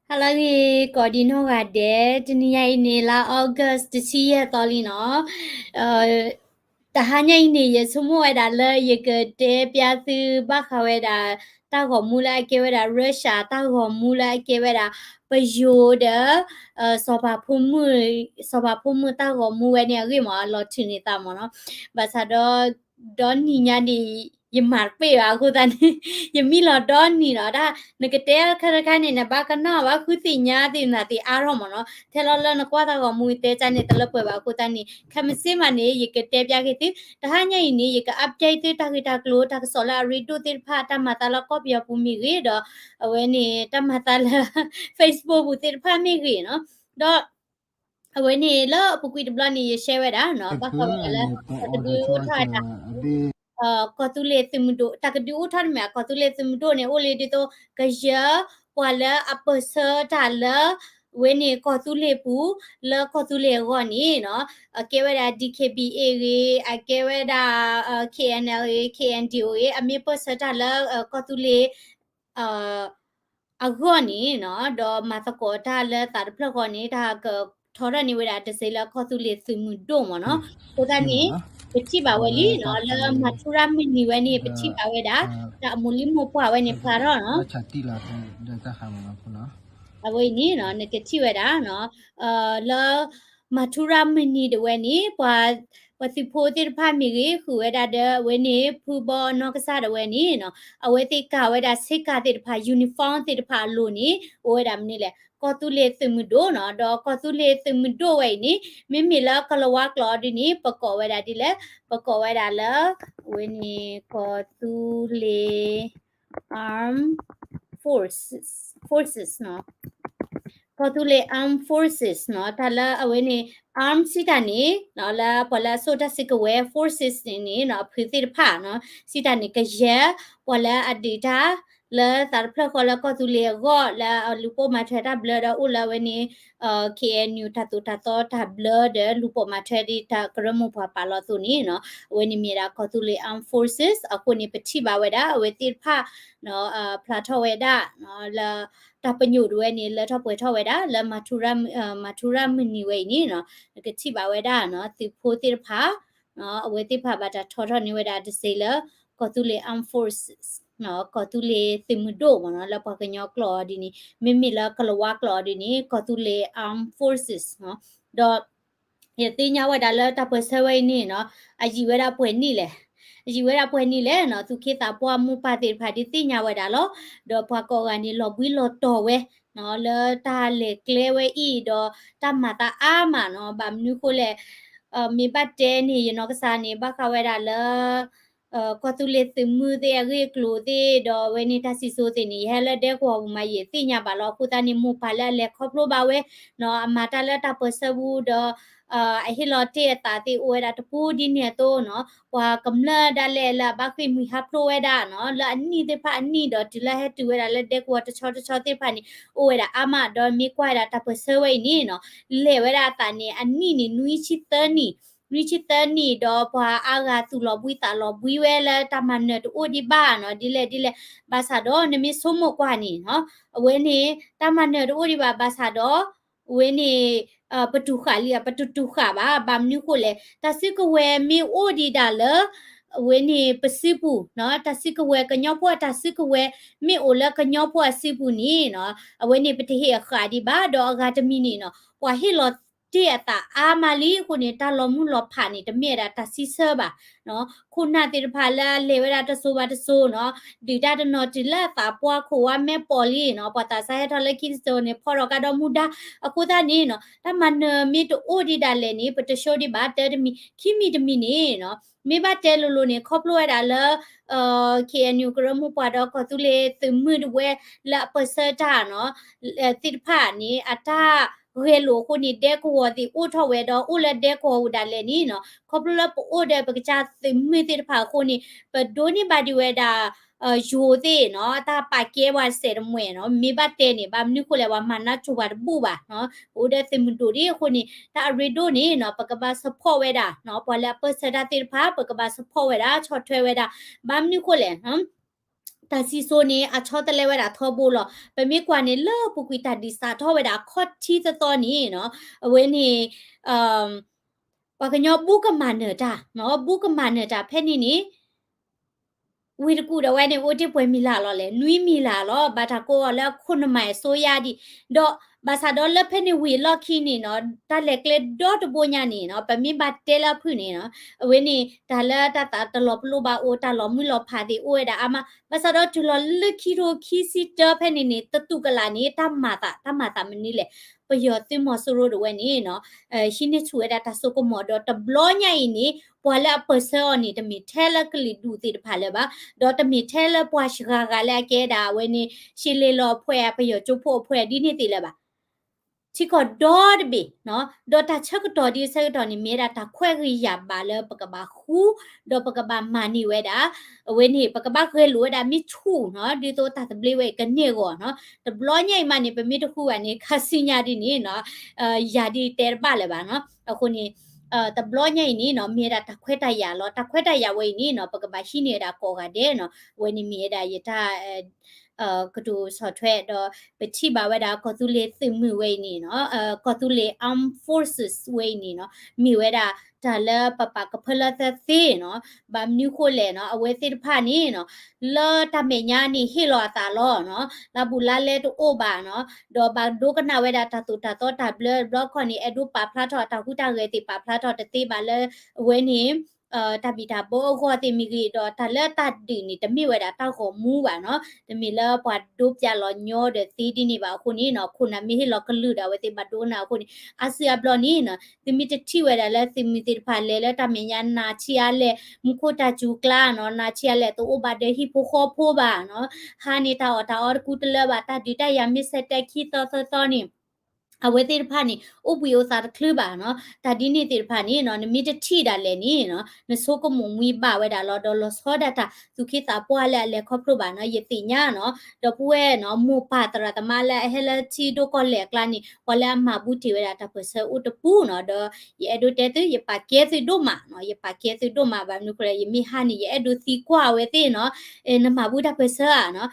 ဟါလၢအဂ့ၤ ကိးဒံနီၢ်ဂၤဒဲး, တနံၤညါအံၤန့ၣ် လါ August တဆံယဲၢ်သီလံနီၤ. တဟါညါအံၤန့ၣ် ယဆိကမိၣ်ဝဲဒၣ်လၢယကတဲပျၢ်သုဘၣ်ဃးဝဲဒၣ် တၢ်ဂီၤမူလၢအကဲဝဲဒၣ် Russia တၢ်ဂီၤမူလၢအကဲဝဲဒၣ် ပယိၤဒီး စီၤပၤဖိမုၣ်, စီၤပၤဖိမုၣ်တၢ်ဂီၤမူဝဲန့ၣ်အဂ့ၢ်မး အလီၤထုးန့ၢ်သးမးနီၤ. ဘၣ်ဆၣ်ဒီး ဒီနံၤညါန့ၣ် ယမၤတပ့ၢ်ဘၣ်အဃိသတးန့ၣ် ယမံလီၤဒီနံၤလီၤ. တၢ်နကတဲတခါတခါန့ၣ် နဘၣ်ကနၣ်ဘၣ်ဃုသ့ၣ်ညါသ့ၣ်နၤသ့ၣ်အါထီၣ်မးနီၤ. ထဲလီၤလၢနကွၢ်တၢ်ဂီၤမူတဲကါန့ၣ် တလၢပှဲၤဘၣ်အဃိသတးန့ၣ် ခဲမုၢ်ဆ့ၣ်မးန့ၣ် ယကတဲပျၢ်က့ၤသု, တဟါညါအံၤန့ၣ် ယက update သုတၢ်ဂ့ၢ်တၢ်ကျိၤ တၢ်ကစီၣ်လၢအရ့ဒိၣ်သ့ၣ်တဖၣ် တၢ်မၤသးလၢကီၢ်ပယီၤပူၤမ့ၢ်ဂ့ၤ ဒီးအဝဲန့ၣ် တၢ်မၤသးလၢ Facebook ပူၤသ့ၣ်တဖၣ်မ့ၢ်ဂ့ၤနီၤ. ဒီး အဝဲန့ၣ်လၢအပူၤကွံာ်တဘျီန့ၣ် ယ share ဝဲဒၣ်နီၤ ဘၣ်ဃးဝဲဒၣ်လၢ တၢ်ကဒုးအိၣ်ထီၣ်ဝဲဒၣ် ကီၢ်သူလ့ၤသုးမုၢ်ဒိၣ်, တၢ်ကဒုးအိၣ်ထီၣ်န့ၣ်မ့ၢ် ကီၢ်သူလ့ၤသုးမုၢ်ဒိၣ်န့ၣ် အိၣ်လၢဒ်သိး ကယဲၢ် ပှၤလၢအပၢၢ်ဆၢတၢ်လၢ ဝဲန့ၣ်ကီၢ်သူလ့ၤပူၤ လၢကီၢ်သူလ့ၤအဂီၢ်န့ၣ်နီၤ အကဲဝဲဒၣ် D K B A ဂ့ၤ, အကဲဝဲဒၣ် K N L ဂ့ၤ, K N D O ဂ့ၤ အမ့ၢ်ပၢၢ်ဆၢတၢ်လၢ ကီၢ်သူလ့ၤ အဂီၢ်န့ၣ်နီၤ ဒီးမၤသကိးတၢ်လၢသးတဖျၢၣ်ဃီန့ၣ် တၢ်ကထီထီၣ်န့ၢ်ဝဲဒၣ်တစဲးလၢကီၢ်သူလ့ၤသုးမုၢ်ဒိၣ်မးနီၤ. အဃိသတးန့ၣ် ပထံၣ်ဘၣ်ဝဲလံနီၤ လၢမၤထူရၣ်မုၢ်နံၤဝဲန့ၣ် ပထံၣ်ဘၣ်ဝဲဒၣ် တၢ်အမိၢ်လံၢ်မိၢ်ပှၢ်ဝဲန့ၣ်ဖျါထီၣ်နီၤ အဝဲအံၤန့ၣ် နကထံၣ်ဝဲဒၣ် လၢ မၤထူရၣ်မုၢ်နံၤဒၣ်ဝဲန့ၣ် ပှၤသုးဖိသ့ၣ်တဖၣ်မ့ၢ်ဂ့ၤ ဃုာ်ဝဲဒၣ်ဒီး အဝဲန့ၣ် ဖုဘီနီၢ်ကစၢ်ဒၣ်ဝဲန့ၣ် အဝဲသ့ၣ်ကၤဝဲဒၣ်ဆ့ကၤသ့ၣ်တဖၣ် uniform သ့ၣ်တဖၣ်အလိၤန့ၣ် အိၣ်ဝဲဒၣ်မနုၤလဲၣ် ကီၢ်သူလ့ၤသုးမုၢ်ဒိၣ်နီၤ. ဒီးကီၢ်သူလ့ၤသုးမုၢ်ဒိၣ်ဝဲအံၤန့ၣ် မ့မ့ၢ်လၢကလၤဝါကျိာ်အီၤဒ်န့ၣ် ပကိးဝဲဒၣ်ဒ်လဲၣ် ပကိးဝဲဒၣ်လၢ အဝဲန့ၣ် ကီၢ်သူလ့ၤ armed forces, forces နီၤ ကီၢ်သူလ့ၤ armed forces နီၤ တၢ်လၢအဝဲန့ၣ် arm စံးတၢ်န့ၣ် လၢပှၤလၢအစိာ်တၢ်စုကဝဲၤ forces န့ၣ်န့ၣ် အဖုသ့ၣ်တဖၣ်နီၤ စံးတၢ်န့ၣ် ကယဲၢ် ပှၤလၢအဒုးတၢ် လၢသးတဖျၢၣ်ဃီလၢကီၢ်သူလ့ၤအဂီၢ် လၢအလူၤပိာ်မၤထွဲတၢ်ဘျၢဒီးအိၣ်လၢအဝဲန့ၣ် K N U တၢ်သိၣ်တၢ်သီတၢ်ဘျၢဒီး လူၤပိာ်မၤထွဲဒ်တၢ်ကရၢမိၢ်ပှၢ်ပာ်လီၤအသိးန့ၣ်နီၤ အဝဲန့ၣ်မ့ၢ်ဒၣ်ကီၢ်သူလ့ၤ armed forces အဃိန့ၣ် ပထံၣ်ဘၣ်ဝဲဒၣ် အဝဲသ့ၣ်တဖၣ် ဖျါထီၣ်ဝဲဒၣ် လၢ တၢ်ပညိၣ်ဒၣ်ဝဲန့ၣ် လၢထီၣ်ပှဲၤထီၣ်ဝဲဒၣ် လၢ မၤထူရၣ်မုၢ်နံၤဝဲအံၤန့ၣ်နီၤ နကထံၣ်ဘၣ်ဝဲဒၣ် သုးဖိသ့ၣ်တဖၣ် အဝဲသ့ၣ်တဖၣ်ဘၣ်တၢ်ထီထီၣ်န့ၢ်ဝဲဒၣ်တစဲးလၢ ကီၢ်သူလ့ၤ armed forces ကီၢ်သူလ့ၤသုးမုၢ်ဒိၣ်မ့ၢ်နီၤ လၢပှၤကညီကျိာ်အီၤဒ်န့ၣ် မ့မ့ၢ်လၢကလၤဝါကျိာ်အီၤဒ်န့ၣ် ကီၢ်သူလ့ၤ armed forces ဒီး ယသ့ၣ်ညါဝဲဒၣ်လၢတၢ်ပၢၢ်ဆၢဝဲအံၤန့ၣ်နီၤ အယံာ်ဝဲဒၣ်ပှဲၤနံၣ်လဲၣ်, အယံာ်ဝဲဒၣ်ပှဲၤနံၣ်လဲၣ်နီၤ သူၣ်က့သးပှၢ်မိၢ်ပၢ်သ့ၣ်တဖၣ်ဒုးသ့ၣ်ညါဝဲဒၣ်လီၤ. ဒီးပှၤကိးဂၤန့ၣ် လီၤဘှံးလီၤတီၤဝဲ လၢတၢ်လဲၤကျဲဝဲအံၤ ဒီးတၢ်မၤသးအါမးနီၤ ဘၣ်မနုၤဃိလဲၣ် မ့ၢ်ဘၣ်တဲန့ၣ် ယနီၢ်ကစၢ်န့ၣ် ဘၣ်ဃးဝဲဒၣ်လၢ ကီၢ်သူလ့ၤသုးမုၢ်သ့ၣ်အဂ့ၢ်အကျိၤသ့ၣ် ဒီးအဝဲန့ၣ်တၢ်စံၣ်စိၤသ့ၣ်န့ၣ် ယဟဲလၢဒဲကဝီၤပူၤမး ယသ့ၣ်ညါဘၣ်လီၤ. အဃိသတးန့ၣ် မိၢ်ပၢ်လၢအလဲၤခီဖျိဘၣ်ဝဲ အမၤတၢ်လၢတၢ်ပၢၢ်ဆၢပူၤဒီး အဟ့ၣ်လီၤတ့ၢ်အသးသ့ၣ်အိၣ်ဝဲဒၣ်တပူၤဒ်န့ၣ်အသိးနီၤ ပှၤကမျၢၢ်ဒၣ်လဲာ်လၢအဘၣ်ဃ့ၢ်မှံဟးဖျိးဝဲဒၣ်နီၤ လၢအနံၣ်သ့ၣ်တဖၣ်အနံၣ်ဒီးတုၤလၢဟဲတုၤဝဲဒၣ်လၢဒဲကဝီၤတဆီတဆီသ့ၣ်တဖၣ်န့ၣ် အိၣ်ဝဲဒၣ်အါမး ဒီးမ့ၢ်ကွၢ်ဝဲဒၣ်တၢ်ပၢၢ်ဆၢဝဲအံၤန့ၣ်နီၤ လဲၤဝဲဒၣ်အသးန့ၣ် အနံၣ်န့ၣ် နွံဆံသၢနံၣ် နွံဆံသၢနံၣ် ဒီးပှၤအါဂၤသူၣ်လီၤဘှံးသးလီၤဘှံးဝဲလၢတၢ်မၤနၢၤတအိၣ်ဒံးဘၣ်နီၤ ဒ်လဲၣ်ဒ်လဲၣ် ဘၣ်ဆၣ်ဒီးနမ့ၢ်ဆိကမိၣ်ကွၢ်န့ၣ်နီၤ အဝဲန့ၣ် တၢ်မၤနၢၤတအိၣ်ဒံးဘၣ် ဘၣ်ဆၣ်ဒီး အဝဲန့ၣ် ပတူၢ်ဃာ်လံ ပတတူၢ်ဃာ်ဘၣ် ဘၣ်မနုၤဃိလဲၣ် တၢ်စုကဝဲၤမ့ၢ်အိၣ်ဒံးဒၣ်လၢ အဝဲန့ၣ်ပစုပူၤနီၤ တၢ်စုကဝဲၤ ကညီဖိအတၢ်စုကဝဲၤ မ့ၢ်အိၣ်လၢကညီဖိအစုပူၤန့ၣ်နီၤ အဝဲန့ၣ်ပတဟ့ၣ်အဃာ်ဒံးဘၣ် ဒီးအဂၤတမံၤန့ၣ်နီၤ ပှၤဟ့ၣ်လီၤတ့ၢ်အသးအါမးလံအဃိန့ၣ် တၢ်လီၤမုၢ်လီၤဖးန့ၣ် တမ့ၢ်ဝဲဒၣ်တၢ်စံးဆၢဘၣ် ခိၣ်နၢ်သ့ၣ်တဖၣ်လၢအလဲၤဝဲဒၣ်တစိၤဘၣ်တစိၤနီၤ ဒုၣ်ဒါတနီၤတုၤလၢအသးပှၢ်ခိၣ်ဝါမဲာ်ပိာ်လံနီၤ ပှၤသးစၢ်ဟဲထီၣ်လၢခံတစိၤန့ၣ် ဖီၣ်ထီၣ်ကဒီးမူဒါ အဃိသတးန့ၣ်နီၤ တၢ်မၤနၢၤမ့ၢ်တအိၣ်ဒံးဒၣ်လဲာ်န့ၣ် ပတဆိဒံးဘၣ် တၢ်တမံၤ ခံမံၤတမံၤန့ၣ်နီၤ မ့ၢ်ဘၣ်တဲလိၤလိၤန့ၣ် ခီဖျိဝဲဒၣ်လၢ K N U ကရၢမိၢ်ပှၢ်ဒီးကီၢ်သူလ့ၤသုးမုၢ်ဒၣ်ဝဲလၢအပၢၢ်ဆၢတၢ်နီၤ သ့ၣ်တဖၣ်န့ၣ် အတၢ်ဂဲၤလိာ်အဃိန့ၣ် ဒဲကဝီၤသ့ၣ်အိၣ်ထီၣ်ဝဲဒီးအိၣ်လၢဒဲကဝီၤပူၤဒၣ်လဲာ်န့ၣ်နီၤ ခီဖျိလၢပအိၣ်ဒီးပကစၢ်သုးမုၢ်သ့ၣ်တဖၣ်အဃိန့ၣ် ပဒိးန့ၢ်ဘၣ်ဒံးဝဲဒၣ် ယိၤသ့ၣ်နီၤ တၢ်ပာ်ကဲပှၤစဲးတမှဲၤနီၤ မ့ၢ်ဘၣ်တဲန့ၣ် ဘၣ်မနုၤဃိလဲၣ် ပှၤမၤနၢၤကိၤပှၤတဘူၣ်ဘၣ်နီၤ ပအိၣ်ဒီးသုးမုၢ်ဒိၣ်ဒ်အဃိန့ၣ် တၢ်အရ့ဒိၣ်န့ၣ်နီၤ ပကဘၣ် support ဝဲဒၣ်နီၤ ပှၤလၢအပၢၢ်ဆၢတၢ်သ့ၣ်တဖၣ် ပကဘၣ် support ဝဲဒၣ် ဆီၣ်ထွဲဝဲဒၣ် ဘၣ်မနုၤဃိလဲၣ် တၢ်စံၣ်စိၤန့ၣ် အဆီတလဲဝဲဒၣ်ထီဘိလီၤ. ပမ့ၢ်ကွၢ်န့ၣ်လၢပူၤကွံာ်တၢ်ဒုးစးထီၣ်ဝဲဒၣ်အခီၣ်ထံးသီသီန့ၣ်နီၤ, အဝဲန့ၣ် ပှၤကညီဘူးကမၣ်နၢၤတၢ်, ဘူးကမၣ်နၢၤတၢ်ဖဲန့ၣ်န့ၣ် ဝ့ၢ်တကူၣ်ဒၣ်ဝဲန့ၣ် အိၣ်တ့ၢ်ပှဲၤမံၤလၢ်လီၤလဲၣ်, နွံမံၤလၢ်လီၤ. ဘၣ်တၢ်ကိးအီၤလၢခိၣ်နမၤအစိုးရဒံး, ဒီးဘၣ်ဆၣ်ဒီးလၢဖဲန့ၣ်ဝံၤအလီၢ်ခံန့ၣ်နီၤ, တၢ်လဲၤကျဲဒီတဘိညါန့ၣ်နီၤ, ပမ့ၢ်ဘၣ်တဲလၢအဖုၣ်န့ၣ်နီၤ, အဝဲန့ၣ် တၢ်လၢတၢ်သးတလီၤပလိာ်ဘၣ်အိၣ်, တၢ်လီၤမုၢ်လီၤဖးသ့ၣ်အိၣ်ဝဲဒၣ်အါမး. ဘၣ်ဆၣ်ဒီးတုၤလီၤလၢခံထိခံဆံတၢဖဲန့ၣ်န့ၣ် တတူၢ်ကလာ်န့ၣ် တၢ်မၤသး, တၢ်မၤသးမနုၤလဲၣ်, ပယီၤသုးမီၤစိရိၤဒၣ်ဝဲန့ၣ်နီၤ ဟံးန့ၢ်ဆူၣ်ဝဲဒၣ်တၢ်စိကမီၤ ဒီးတဘျီညါအံၤန့ၣ် ပှၤလၢအပၢၢ်ဆၢအီၤန့ၣ် တမ့ၢ်ထဲလၢကလုာ်ဒူၣ်သ့ၣ်တဖၣ်လၢၤဘၣ်, ဒီးတမ့ၢ်ထဲလၢပှၤစှၤဂၤလၢအကဲဒၣ်အဝဲန့ၣ် ရှ့လ့လီၤအဖှဲး ပယီၤကၠိဖိအဖှဲးဒ်န့ၣ်သ့ၣ်လၢၤဘၣ်. ထံကီၢ်ဒီတဘ့ၣ်နီၤ, ဒီးတၢ်ဆၢကတီၢ်ဒ်အဆၢကတီၢ်န့ၣ် မ့ၢ်ဝဲဒၣ်တၢ်ခွဲးဂ့ၤယာ်ဘၣ်လၢပကဘၣ်ဃူ, ဒီးပကဘၣ်မၤန့ၢ်ဝဲဒၣ်, အဝဲန့ၣ် ပကဘၣ်ဂဲၤလိာ်ဝဲဒၣ်မ့ၢ်ဆူၣ်နီၤ, ဒ်သိးတၢ်သဘျ့ဝဲအံၤကန့ၢ်အဂီၢ်နီၤ. တဘျီညါအံၤမးန့ၣ် ပမ့ၢ်တဃူဘၣ်န့ၣ် ခါဆူညါဒ်န့ၣ်နီၤ, ယၤဒ်တဲတဘၣ်လၢၤဘၣ်နီၤ. အဃိန့ၣ် တဘျီညါအံၤန့ၣ်နီၤ မ့ၢ်ဝဲဒၣ်တၢ်ခွဲးတၢ်ယာ်လီၤ. တၢ်ခွဲးတၢ်ယာ်ဝဲအံၤန့ၣ်နီၤ ပကဘၣ်ဟံးန့ၢ်ဝဲဒၣ်ကိးဂၤဒဲးနီၤ. အဝဲန့ၣ်မ့ၢ်ဝဲဒၣ်ယတၢ် ကတိၤဆီၣ်ထွဲဒီး ပထံၣ်ဘၣ်ဝဲဒၣ်ကီၢ်သူလ့ၤသုးမုၢ်ဝဲအံၤန့ၣ်နီၤ, ကီၢ်သူလ့ၤ armed forces ဝဲအံၤန့ၣ်နီၤ, မ့ၢ်ဝဲဒၣ်တၢ်လၢပပာ်ကဖၢလၢသၢသ့နီၤ. ဘၣ်မနုၤဃိလဲၣ်နီၤ, အဝဲသ့ၣ်တဖၣ်န့ၣ်နီၤ လၢတၢ်မဲာ်ညါန့ၣ်ဟ့ၣ်လီၤအသးလီၤနီၤ, လၢဘူးလါလဲတအိၣ်ဘၣ်နီၤ, ဒီးဘၣ်ဒိကနၣ်ဝဲဒၣ်တၢ်သိၣ်တၢ်သီတၢ်ဘျၢတဘျီခီန့ၣ် အဲၣ်ဒိးပာ်ဖျါထီၣ်အတၢ်ဟူးတၢ်ဂဲၤသ့ၣ် ပာ်ဖျါထီၣ်တသ့ဘၣ်လၢ အဝဲန့ၣ် တၢ်ဘံၣ်တၢ်ဘၢအဂီၢ်သ့ၣ်မ့ၢ်ဂ့ၤ, ဒီးတၢ်လၢတၢ်ဒုးန့ၣ် တမ့ၢ်ဝဲဒၣ်တၢ်ဂီၤမူဘၣ်နီၤ, တမ့ၢ်လၢပှၤဒိပၠးလီၤညီဒီးသ့ဒ်န့ၣ်ဘၣ်အဃိန့ၣ်နီၤ, ခိၣ်နၢ်မ့ၢ်ဟ့ၣ်လီၤကလုၢ်ဒီး အဝဲသ့ၣ်ဘၣ်ဒိကနၣ်အဃိန့ၣ် အါစုအါဘျီန့ၣ်နီၤ, သုမ့ၢ်တထံၣ်ဝဲဒၣ်လၢသုးမုၢ်သ့ၣ်တဖၣ်လဲၤလၢတၢ်မဲာ်ညါနၤဆံးအါလဲၣ်, မူခိၣ်တၢ်စူၤကျါနီၤ, နၤဆံးအါလဲၣ် တအိၣ်ဘၣ်ဒီးဟံၣ်ဖိဃီဖိဘၣ်နီၤ, ဟါန့ၣ်တၢ်အီၣ်တၢ်အီတကူတလၢဘၣ်, တၢ်ဒုးတၢ်ယၤမ့ၢ်ဆဲးတဲခံသီသၢသီန့ၣ် အဝဲသ့ၣ်တဖၣ်န့ၣ် အိၣ်ဘှံးအိၣ်သါတချုးဘၣ်နီၤ, တၢ်ဒ်န့ၣ်သ့ၣ်တဖၣ်န့ၣ်နီၤ, နမ့ၢ်တထံၣ်ဒၣ်လဲာ်န့ၣ်နီၤ, နဆိကမိၣ်မှံဘၣ်ဝဲဒၣ်လီၤ, ဒီးလီၤဆီဒၣ်တၢ်သူၣ်က့သးပှၢ်လၢအလဲၤခီဖျိဘၣ်နီၤ, ယသ့ၣ်ညါနီၤ, ဒီပုၢ်ဝဲၢ်နီၤ, မိၢ်ပၢ်သရၣ်သမါလၢအဟဲလၢထံဒိၣ်ကီၢ်လဲၢ်အကျါန့ၣ် ပှၤလၢအမၤဘူးတ့ၢ်ဝဲဒၣ်တၢ်ပၢၢ်ဆၢအိၣ်တပူၤနီၤ, ဒီးယအဲၣ်ဒိးတဲသု ယပာ်ကဲသုဒိၣ်မးနီၤ, ယပာ်ကဲသုဒိၣ်မး ဘၣ်မနုၤဃိလဲၣ် ယမ့ၢ်ဟါန့ၣ် ယအဲၣ်ဒိးသံကွၢ်အဝဲသ့ၣ်နီၤ, နမၤဘူးတၢ်ပၢၢ်ဆၢဧါနီၤ,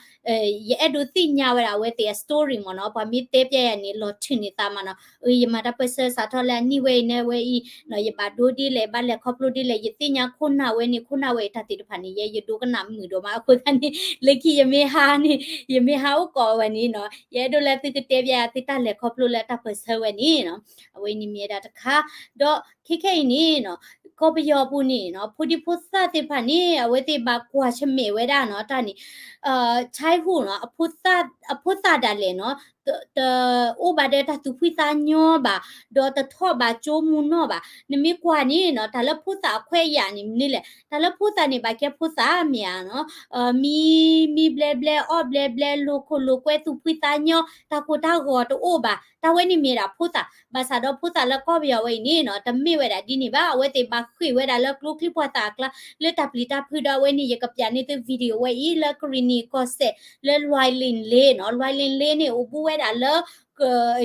ယအဲၣ်ဒိးသ့ၣ်ညါဝဲဒၣ်အဝဲသ့ၣ်အ story မ့ၢ်နီၤ, ပှၤမ့ၢ်တဲပျဲယၤန့ၣ် လီၤထုးန့ၢ်သးမးနီၤ, အၢ ယမၤတၢ်ပၢၢ်ဆၢစးထီၣ်လၢအနံၣ်ဝဲအံၤန့ၣ်ဝဲအံၤနီၤ, ယဘၣ်ဒိဒ်လဲၣ် ဘၣ်လဲၤခီဖျိဒ်လဲၣ် ယသ့ၣ်ညါခိၣ်နၢ်ဝဲန့ၣ် ခိၣ်နၢ်ဝဲအံၤတၢ်သ့ၣ်တဖၣ်န့ၣ် ယဲယဒိကနၣ်မုာ်ဒိၣ်မးအဃိသတးန့ၣ် လၢခံယမ့ၢ်ဟါန့ၣ် ယမ့ၢ်ဟါအိၣ်ကိးဝဲန့ၣ်နီၤ, ယအဲၣ်ဒိးလၢသုကတဲပျဲယၤသုတၢ်လဲၤခီဖျိလၢတၢ်ပၢၢ်ဆၢဝဲန့ၣ်နီၤ, အဝဲန့ၣ်မ့ၢ်ဝဲဒၣ်တခါ, ဒီးခဲခဲအံၤန့ၣ်နီၤ ကီၢ်ပယီၤပူၤန့ၣ်နီၤ ဖိဒံဖိသၣ်သ့ၣ်တဖၣ်န့ၣ် အဝဲသ့ၣ်ဘၣ်ကွၢ်ဆၢၣ်မဲာ်ဝဲဒၣ်နီၤ တၢ်န့ၣ် childhood နီၤ အဖိသၣ်ဒၣ်လဲာ်နီၤ တအိၣ်ဘၣ်ဒီးတၢ်သူၣ်ဖှံသးညီဘၣ်, ဒီးတထီၣ်ဘၣ်ကၠိမူနီၢ်ဘၣ်. နမ့ၢ်ကွၢ်န့ၣ်နီၤ တၢ်လၢဖိသၣ်အခွဲးအယာ်န့ၣ်မနုၤလဲၣ်, တၢ်လၢဖိသၣ်န့ၣ် ဘၣ်ကဲဖိသၣ်မ့ၢ်ဧါနီၤ, မံ မံဘျဲဘျဲ အီၣ်ဘျဲဘျဲ လိာ်ခိၣ်လိာ်ကွဲ သူၣ်ဖှံသးညီ တၢ်ကိၢ်တၢ်ဂီၤတအိၣ်ဘၣ်. တၢ်ဝဲန့ၣ်မ့ၢ်ဒၣ်ဖိသၣ်, ဘၣ်ဆၣ်ဒီးဖိသၣ်လၢကီၢ်ပယီၤဝဲအံၤန့ၣ်နီၤ တမ့ၢ်ဝဲဒၣ်ဒ်န့ၣ်ဘၣ်. အဝဲသ့ၣ်ဘၣ်ဃ့ၢ်ဝဲဒၣ်လၢကျိချံမျိာ်သၣ်အကျါ လၢတၢ်ပျံၤတၢ်ဖုးဒီး အဝဲန့ၣ် ယကပျးန့ၢ်သု video ဝဲအံၤ လၢကရံၣ်နံၣ်ကီၢ်စဲၣ် လၢလွဲလ့ၣ်လ့ၣ်နီၤ, လွဲလ့ၣ်လ့ၣ်န့ၣ် အိၣ်ဘူးဝဲဒၣ်လၢ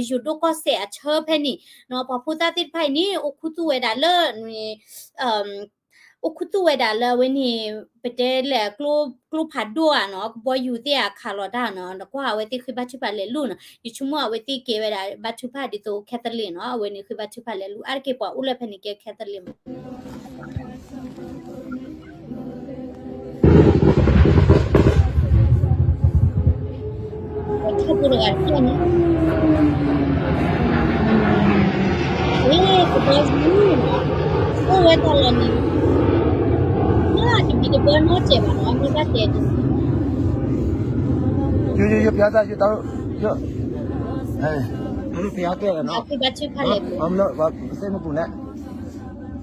ယိၤဒိၣ်ကီၢ်စဲၣ်အဆၢဖဲန့ၣ်နီၤ, ပှၤဖိသၣ်သ့ၣ်တဖၣ်အံၤန့ၣ် အိၣ်ခူသူၣ်ဝဲဒၣ်လၢ အိၣ်ခူသူၣ်ဝဲဒၣ်လၢအဝဲန့ၣ် ပတဲလဲၣ် ကျိဖးဒိၣ်ဧါနီၤ, ကဘီယူၤသ့ၣ်အခးလီၤတၢ်နီၤ, နကွၢ်အဝဲသ့ၣ်ဃ့ဘါထုကဖၣ်လဲၤလူၤနီၤ, ယဆိကမိၣ်အဝဲသ့ၣ်ကဲဝဲဒၣ် ဘါထုကဖၣ်ဒ်သိး Catholic နီၤ, အဝဲန့ၣ်ဃ့ဘါထုကဖၣ်လဲၤလူၤ အါတက့ၢ်ပှၤအိၣ်လၢဖဲန့ၣ်ကဲ Catholic မး ထီၣ်ဖိတဂၤတဖျၢၣ်န့ၣ် ဝ့ၢ်ကဘီယူၤ အိၣ်ဝဲတၢ်လီၢ်န့ၣ် လၢတဘံၣ်တဘၢနီတစဲးဘၣ်နီၤ, မ့ၢ်ဘၣ်တဲန့ၣ် ယိယိယိ ဖျါသးယိ တၢ် ယိ ဖျါတဲနီၤ ဘၣ်ထုဘၣ်ထုဖၣ်လဲၣ် အမ့ၢ် ပသ့ၣ်မပူၤနဲၣ်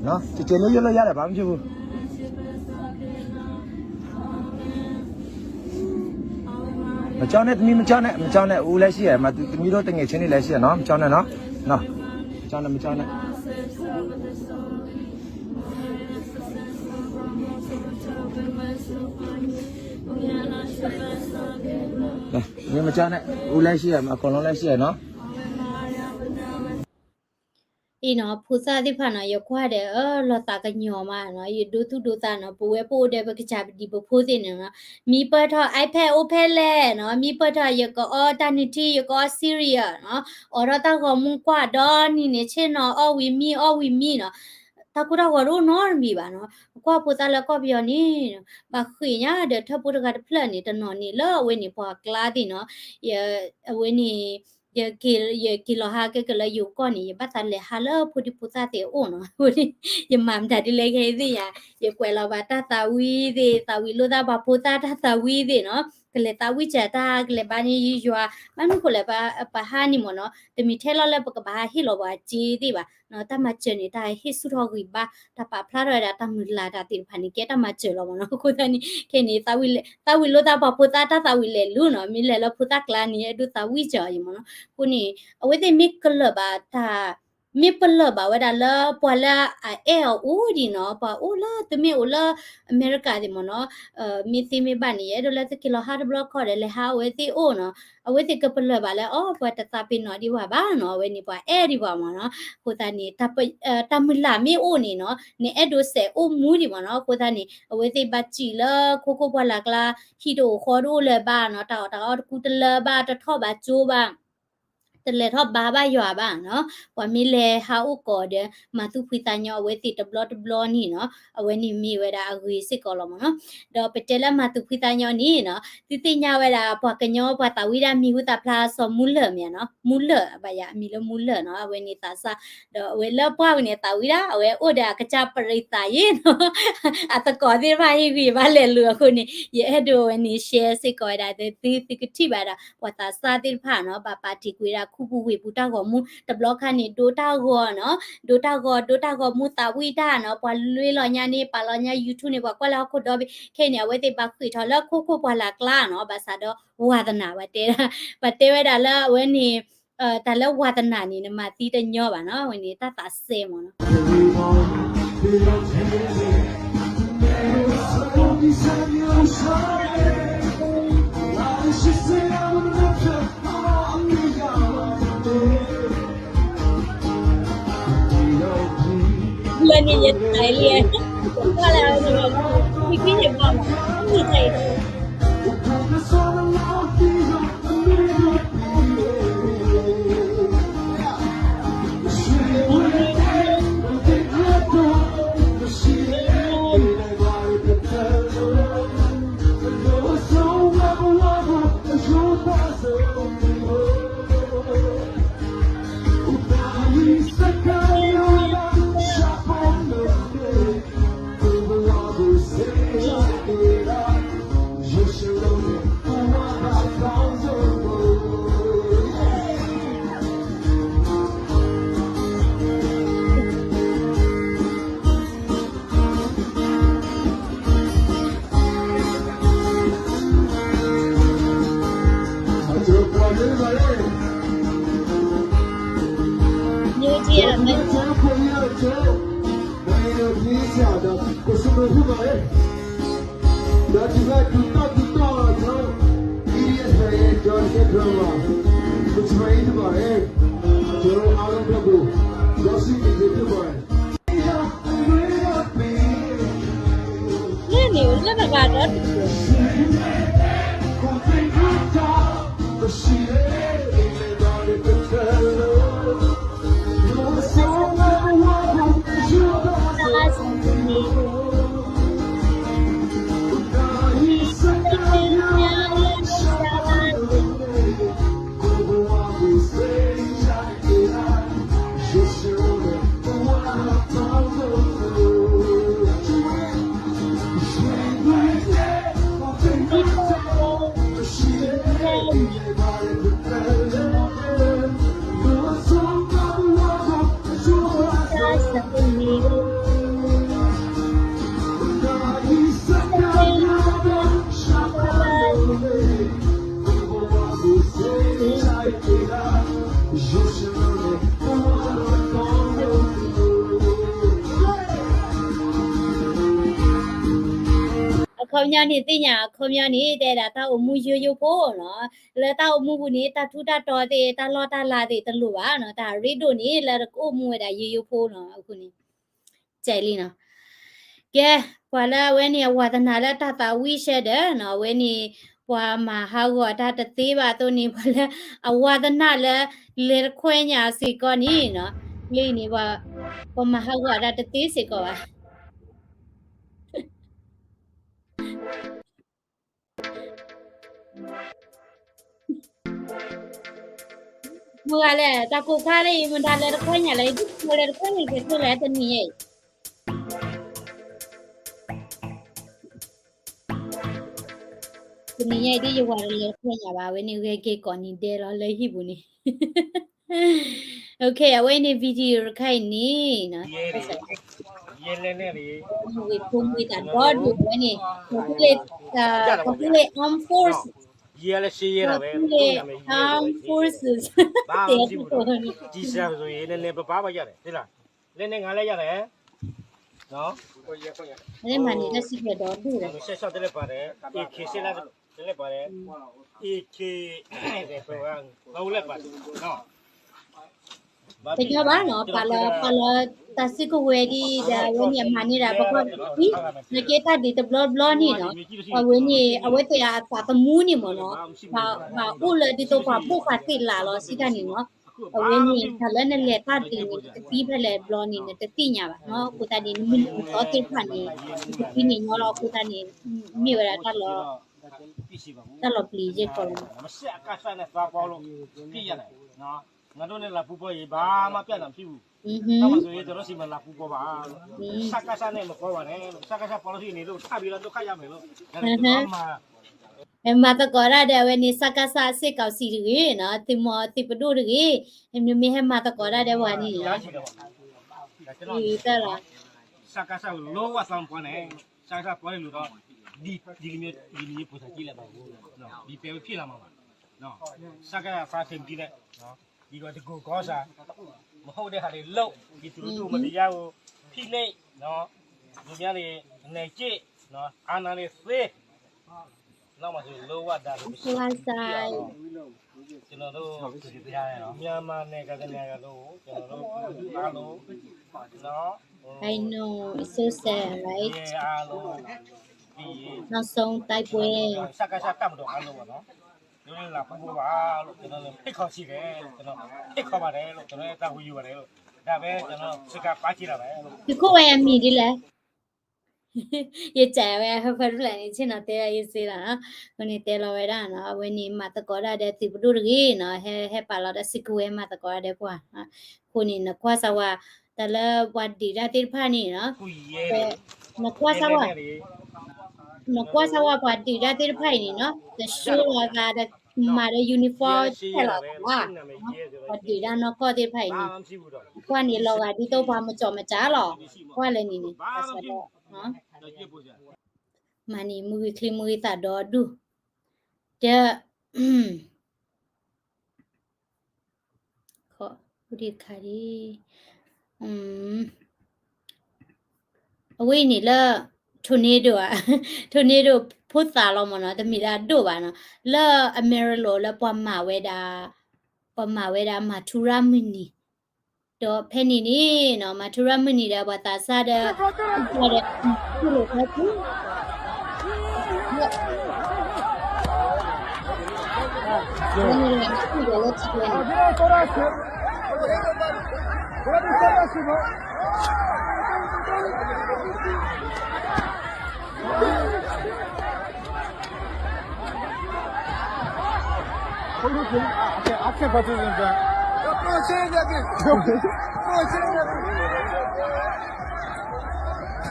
နော် တကယ်လို့ ယလို့ရတယ် ဘာမှမဖြစ်ဘူး မကြောက်နဲ့ သမီး မကြောက်နဲ့ မကြောက်နဲ့ ဦးလည်းရှိရယ် မ သမီးတို့ တငယ်ချင်းတွေလည်းရှိရယ်နော် မကြောက်နဲ့နော် နော် မကြောက်နဲ့ မကြောက်နဲ့ သမီး မကြောက်နဲ့ ဦးလည်းရှိရယ် အကုန်လုံးလည်းရှိရယ်နော် နီၤ ဖိသၣ်သ့ၣ်တဖၣ်နီၤ ယကွၢ်ဒီး အၢ လီၤသးကညီၤမးနီၤ ယဒိသူၣ်ဒိသးနီၤ ပဝဲပအိၣ်ဒီးပကစၢ်ပဒံးပဖိသ့ၣ်န့ၣ်နီၤ မံပၢၢ်ထီၣ် iPad အိၣ်ဖဲလဲၣ်နီၤ မံပၢၢ်ထီၣ် ယကအီတၢ်နုၢ်ထံ ယကအီ cereal နီၤ အိးထီၣ်တၢ်ဂီၤမူကွၢ်ဒီနံၤန့ၣ် ဆ့ၣ်နီၤအီၣ်ဝံၤမံ အီၣ်ဝံၤမံနီၤ တၢ်ကိၢ်တၢ်ဂီၤတအိၣ်နီတမံၤဘၣ်နီၤ ပကွၢ်ဖိသၣ်လၢကီၢ်ပယီၤန့ၣ် ဘၣ်ဃ့ၢ်ညါဒီးထၢၣ်ဖိတဂၤတဖျၢၣ်န့ၣ် တနီၤန့ၣ်လၢအဝဲန့ၣ်ပှၤကျါသ့ၣ်နီၤ အဝဲန့ၣ် ယက့ၤလီၤဟးကဲကလၢယိၤကီၢ်န့ၣ် ယဘၣ်သးလဲၤဟးလၢဖိဒံဖိသၣ်သ့ၣ်အအိၣ်နီၤ ယမၤမတၤဒ်လဲၣ်ခဲအံၤသ့ၣ်ယၤ ယကွဲးလီၤဘၣ်တၢ်သးဝံၣ်သ့ၣ် သးဝံၣ်လိာ်သးပှၤဖိသၣ်တၢ်သးဝံၣ်သ့ၣ်နီၤ ကလဲၤသးဝံၣ်စၢၤတၢ် ကလဲၤဘါန့ၢ်ယွၤ ဘၣ်မနုၤဃိလဲၣ် ပဟးန့ၣ်မ့ၢ်နီၤ တမ့ၢ်ထဲလီၤလၢပကဘၣ်ဟးဟ့ၣ်လီၤပှၤစ့သ့ၣ်ဘၣ် တၢ်မၤစၢၤန့ၣ် တၢ်ဟ့ၣ်ဆူၣ်ထီၣ်ဂံၢ်ဘါ တၢ်ပာ်ဖျါထီၣ်ဝဲဒၣ်တၢ်မုၢ်လၢ်တၢ်သ့ၣ်တဖၣ်န့ၣ် ကဲတၢ်မၤစၢၤလီၤမ့ၢ်နီၤ အဃိသတးန့ၣ် ခဲအံၤန့ၣ် သးဝံၣ်လိာ်သးပှၤဖိသၣ်တၢ်သးဝံၣ်လဲၤလူၤနီၤ မ့ၢ်လဲၤလၢဖိသၣ်ကျါန့ၣ် အဲၣ်ဒိးသးဝံၣ်စၢၤအီၤယံၤမ့ၢ်နီၤ အဃိန့ၣ် အဝဲသ့ၣ်မ့ၢ်ကလၢာ်ဘၣ်တၢ် မ့ၢ်ပလၢၢ်ဘၣ်ဝဲဒၣ်လၢပှၤလၢအအဲၣ်အီၤအိၣ်ဒံးနီၤ ပှၤအိၣ်လၢသုမ့ၢ်အိၣ်လၢအမဲရကၤသ့ၣ်မ့ၢ်နီၤ မ့ၢ်သ့မ့ၢ်ဘၣ်န့ၣ် ယအဲၣ်ဒိးလၢသုက့ၤလီၤဟးတဘျီခီဒီးလဲၤဟးအဝဲသ့ၣ်အိၣ်နီၤ အဝဲသ့ၣ်ကပလၢၢ်ဘၣ်လၢအီၤ ပှၤတသးပ့ၤနီၣ်ဒံးဘၣ်ဘၣ်နီၤ အဝဲန့ၣ်ပှၤအဲၣ်ဒံးဘၣ်မ့ၢ်နီၤ အဃိသတးန့ၣ် တၢ်မုၢ်လၢ်မ့ၢ်အိၣ်န့ၣ်နီၤ နအဲၣ်ဒိးစဲးအိၣ်မူဒံးမ့ၢ်နီၤ အဃိသတးန့ၣ် အဝဲသ့ၣ်ဘၣ်စံးလၢခိခိၣ်ပှၢ်လၢ်ကျါ ဟံၣ်တအိၣ်ဃီတအိၣ်လၢၤဘၣ်နီၤ တၢ်အီၣ်တၢ်အီတကူတလၢဘၣ် တထီၣ်ဘၣ်ကၠိဘၣ် တလဲၤထီၣ်ဘါဘၣ်ယွၤဘၣ်နီၤ ပှၤမ့ၢ်လဲၤဟးအိၣ်ကိးဒီး မၤသူၣ်ဖှံသးညီအဝဲသ့ၣ်တဘျီတဘျီန့ၣ်နီၤ အဝဲန့ၣ်မ့ၢ်ဝဲဒၣ်အဂ့ၤစ့ၢ်ကီးလီၤမ့ၢ်နီၤ ဒီးပတဲလၢမၤသူၣ်ဖှံသးညီန့ၣ်နီၤ သုသ့ၣ်ညါဝဲဒၣ်ပှၤကညီပှၤသးဝံၣ်ဒၣ်မံၤဟူသၣ်ဖျါစီၤမူလၢာ်မ့ၢ်နီၤ မူလၢာ်ဘၣ်ယၤ အမံၤလၢမူလၢာ်နီၤ အဝဲန့ၣ်သးစၢ် ဒီးအဝဲလၢပှၢ်ဝဲန့ၣ်သးဝံၣ်ဒၣ် အဝဲအိၣ်ဒီးအကစၢ်ပရံသးယ့ၣ်နီၤ အသကိးသ့ၣ်တဖၣ်ဟ့ၣ်ဂံၢ်ဘါလဲၤလူၤအဃိန့ၣ် ယအဲၣ်ဒိးအဝဲန့ၣ် share စ့ၢ်ကီးဝဲဒၣ် သုသုကထံၣ်ဘၣ်ဒီး ပှၤသးစၢ်သ့ၣ်တဖၣ်နီၤ ဘၣ်ပာ်တ့ၢ်ကွံာ်ဝဲဒၣ်ခူပူၤဝ့ၢ်ပူၤတၢ်ဂီၤမူ တဘျီခါန့ၣ် ဒိတၢ်ဂီၤနီၤ ဒိတၢ်ဂီၤ ဒိတၢ်ဂီၤမူသးဝံၣ်တၢ်နီၤ ပှၤလွ့လီၤညါန့ၣ် ပာ်လီၤညါ YouTube န့ၣ် ပှၤကွၢ်လၢဟီၣ်ခိၣ်ဒီဘ့ၣ် ခဲအံၤန့ၣ် အဝဲသ့ၣ်ဘၣ်ဃ့ၢ်ထီၣ်လၢခိခိၣ်ပှၢ်လၢ်ကျါနီၤ ဘၣ်ဆၣ်ဒီး ဝါသနာ ပှၤတဲ ပှၤတဲဝဲဒၣ်လၢအဝဲန့ၣ် တၢ်လၢဝါသနာန့ၣ် နမၤသံတညီဘၣ်နီၤ အဝဲန့ၣ်တၢ်သးစဲမ့ၢ်နီၤ လၢန့ၣ်ယတၢ်လံ ကွၢ်လၢအဝဲန့ၣ် မ့ၢ်က့ယဘၣ်မး မ့ၢ်တၢ်အံၤ လၢန့ၣ် လၢတဂၤဒီးတဂၤ ခီပညီန့ၣ်သ့ၣ်ညါ ခီပညီန့ၣ် တဲဒၣ်တၢ်အိၣ်မူယိယိဖိနီၤ, လၢတၢ်အိၣ်မူပူၤန့ၣ် တၢ်ထူးတၢ်တီၤသ့ၣ် တၢ်လီၢ်တၢ်လၤသ့ၣ်တလိၣ်ဘၣ်နီၤ, တၢ်ရ့ဒိၣ်န့ၣ် လၢတကအိၣ်မူဝဲဒၣ်ယိယိဖိနီၤ, အဃိန့ၣ် ကဲလံနီၤ. ကဲ, ပှၤလၢအဝဲန့ၣ် အဝၤသနာ်လၢတၢ်သးဝံၣ်ရှဲဒီးနီၤ, အဝဲန့ၣ် ပှၤမၤဟးဂီၤတၢ်တသ့ဘၣ်အသိးန့ၣ် ပှၤလၢအဝၤသနာ်လၢ လဲၤတခွဲညါစ့ၢ်ကီးန့ၣ်နီၤ, လၢအံၤန့ၣ် ပှၤမၤဟးဂီၤတၢ်တသ့စ့ၢ်ကီးဘၣ်. မုၢ်ဂၤလဲၣ်, တၢ်ကိၢ်ခါလၢအံၤ မတၤလဲၤတခွဲညါလဲၣ်, ဒ်လဲၤတခွဲညါကဲဆိလဲၣ် တနံၤညါအံၤ, တနံၤညါအံၤဒ်ယဝၤတလဲၤတခွဲညါဘၣ်, အဝဲန့ၣ်ဂဲၤက့ၤကိးနံၤဒဲးလီၤလၢဟံၣ်ပူၤန့ၣ် Okay, အဝဲန့ၣ် video တခါအံၤန့ၣ် ယဲလဲၣ်န့ၣ်, ဖိမုၣ်သးဒီဒူၣ်ဝဲန့ၣ်, ပှၤသူလ့ၤ armed forces, ပှၤသူလ့ၤ armed forces တဲတၢ်န့ၣ်, လၢန့ၣ် မၤန့ၢ်တၢ်စံးကဲၤဒီဒူၣ်ဒီး AK ကညီဘၣ်နီၤ, ပှၤလၢ ပှၤလၢတၢ်စုကဝဲၤဒ်ဒီး အဝဲန့ၣ်အမၤန့ၢ်ဒၣ် ပကွၢ် နကဲတၢ်ဒုးတဘျီဘျီန့ၣ်နီၤ, အဝဲန့ၣ် အဝဲသ့ၣ်အသးသမူန့ၣ်မ့ၢ်နီၤ, ဘၣ်အိၣ်လၢဒ်သိးပှၤဘိၣ်ဃာ်သ့ၣ်လးလီၤစံးတၢ်န့ၣ်နီၤ, အဝဲန့ၣ် တၢ်လၢနလဲၤတၢ်ဒုးန့ၣ် နတသံဖဲလဲၣ်ဘျီန့ၣ် နတသ့ၣ်ညါဘၣ်နီၤ, အဃိသတးန့ၣ် နမ့ၢ်နသီသ့ၣ်တဖၣ်န့ၣ် နကသံန့ၣ်ညီလီၤ, အဃိသတးန့ၣ် မ့ၢ်ဝဲဒၣ်တၢ်လီၤ တၢ်လီၤပျံၤယဲၢ်ကီးလီၤ. မၤသကိးတၢ်ဒီးအဝဲန့ၣ် စကစ စစ်ကောင်စီတဂ့ၤနီၤ, သုးမီၤသုးပဒိၣ်တဂ့ၤ, မ့မ့ၢ်ဟဲမၤသကိးတၢ်ဒီးပှၤန့ၣ် တၢ်လီၤ စကစ လီဝၢ်သီပှၤန့ၣ် စကစ ပှၤန့ၣ်လိၣ်ဒီး ဒ်လံမ့ၢ် ဒ်လံမ့ၢ်ဖိသၣ်ကံလဲၣ်ဘၣ်, ဒ်ပဲဝဲဖံးလီၤမးဘၣ်, စကစ သးထံၣ်မတံၤန့ၣ် ဒ်ကီးတကိးကီးစၢ် မဟုတ်တဲ့ဟာတွေလုပ်, ဒီသူတို့မတရားကို ဖိနှိပ်, လူများတွေ အနိုင်ကျင့်, အာဏာတွေသိမ်း, နောက်မှဆို လုံးဝဒါတွေမရှိအောင် ကျွန်တော်တို့ မြန်မာနိုင်ငံတစ်နိုင်ငံလုံးကို ကျွန်တော်တို့ အားလုံး နော် I know, it's so sad, right? အားလုံး ပြီးရင် နောက်ဆုံးတိုက်ပွဲ စကစ တပ်မတော်အားလုံးပေါ့နော်, ကျွန်တော်တို့လာပူးပေါင်းပါလို့ ကျွန်တော်တို့ဖိတ်ခေါ်ရှိတယ်လို့ ကျွန်တော်ဖိတ်ခေါ်ပါတယ်လို့ ကျွန်တော်ရဲ့တာဝန်ယူပါတယ်လို့ ဒါပဲ ကျွန်တော်စကားပါးကြည့်တာပဲလို့ ယခိၣ်ဝဲအမံၤဒ်လဲၣ်, ယစံးဝဲဟၢဖၢတဖျၢၣ်န့ၣ် ဆ့ၣ်နီၤတဲဝဲယစ့လီၤနီၤ, အဃိန့ၣ်တဲလီၤဝဲဒၣ်နီၤ, အဝဲန့ၣ်မၤသကိးတၢ်ဒီးသုးပဒိၣ်တဂ့ၤနီၤ, ဟဲ ဟဲပာ်လီၤတၢ်စုကဝဲၤမၤသကိးတၢ်ဒီးပှၤ, အဃိန့ၣ် နကွၢ်စၢ်ဝဲ တၢ်လၢပှၤဒုးတၢ်သ့ၣ်တဖၣ်န့ၣ်နီၤ, နကွၢ်စၢ်ဝဲ နကွၢ်စၢ်ဝဲပှၤဒုးတၢ်သ့ၣ်တဖၣ်အံၤန့ၣ်နီၤ, တၡိလီၤသးဒီးမၤဒီး uniform ဖဲၣ်လီၤသးဘၣ်, ပှၤဒုးတၢ်နီၢ်ကီၢ်သ့ၣ်တဖၣ်အံၤန့ၣ်, ကွၢ်န့ၣ်လီၤဂာ်ဒ်သိးပှၤမၤကၠီမၤကၠါလီၤ, ကွၢ်လၢန့ၣ်န့ၣ်, မၤန့ၣ်မုၢ်ဂ့ၤချ့မုၢ်ဂ့ၤသးဒီဒူၣ်, ဒီး ခီ ဝံၤဒံးခါဒံး အဝဲအံၤန့ၣ်လၢ tornado ဧါ, tornado ဖိသၣ်လီၤမ့ၢ်နီၤ, တမ့ၢ်လၢအဒိၣ်ဘၣ်နီၤ, လၢအမဲရလိာ်လၢပှၤမၤဝဲ, ပှၤမၤဝဲဒၣ်မၤထူရၤမုၢ်နံၤ, ဒီးဖဲန့ၣ်န့ၣ်နီၤ မၤထူရၤမုၢ်နံၤဒီးပှၤသးစၢ်ဒီး ဒီး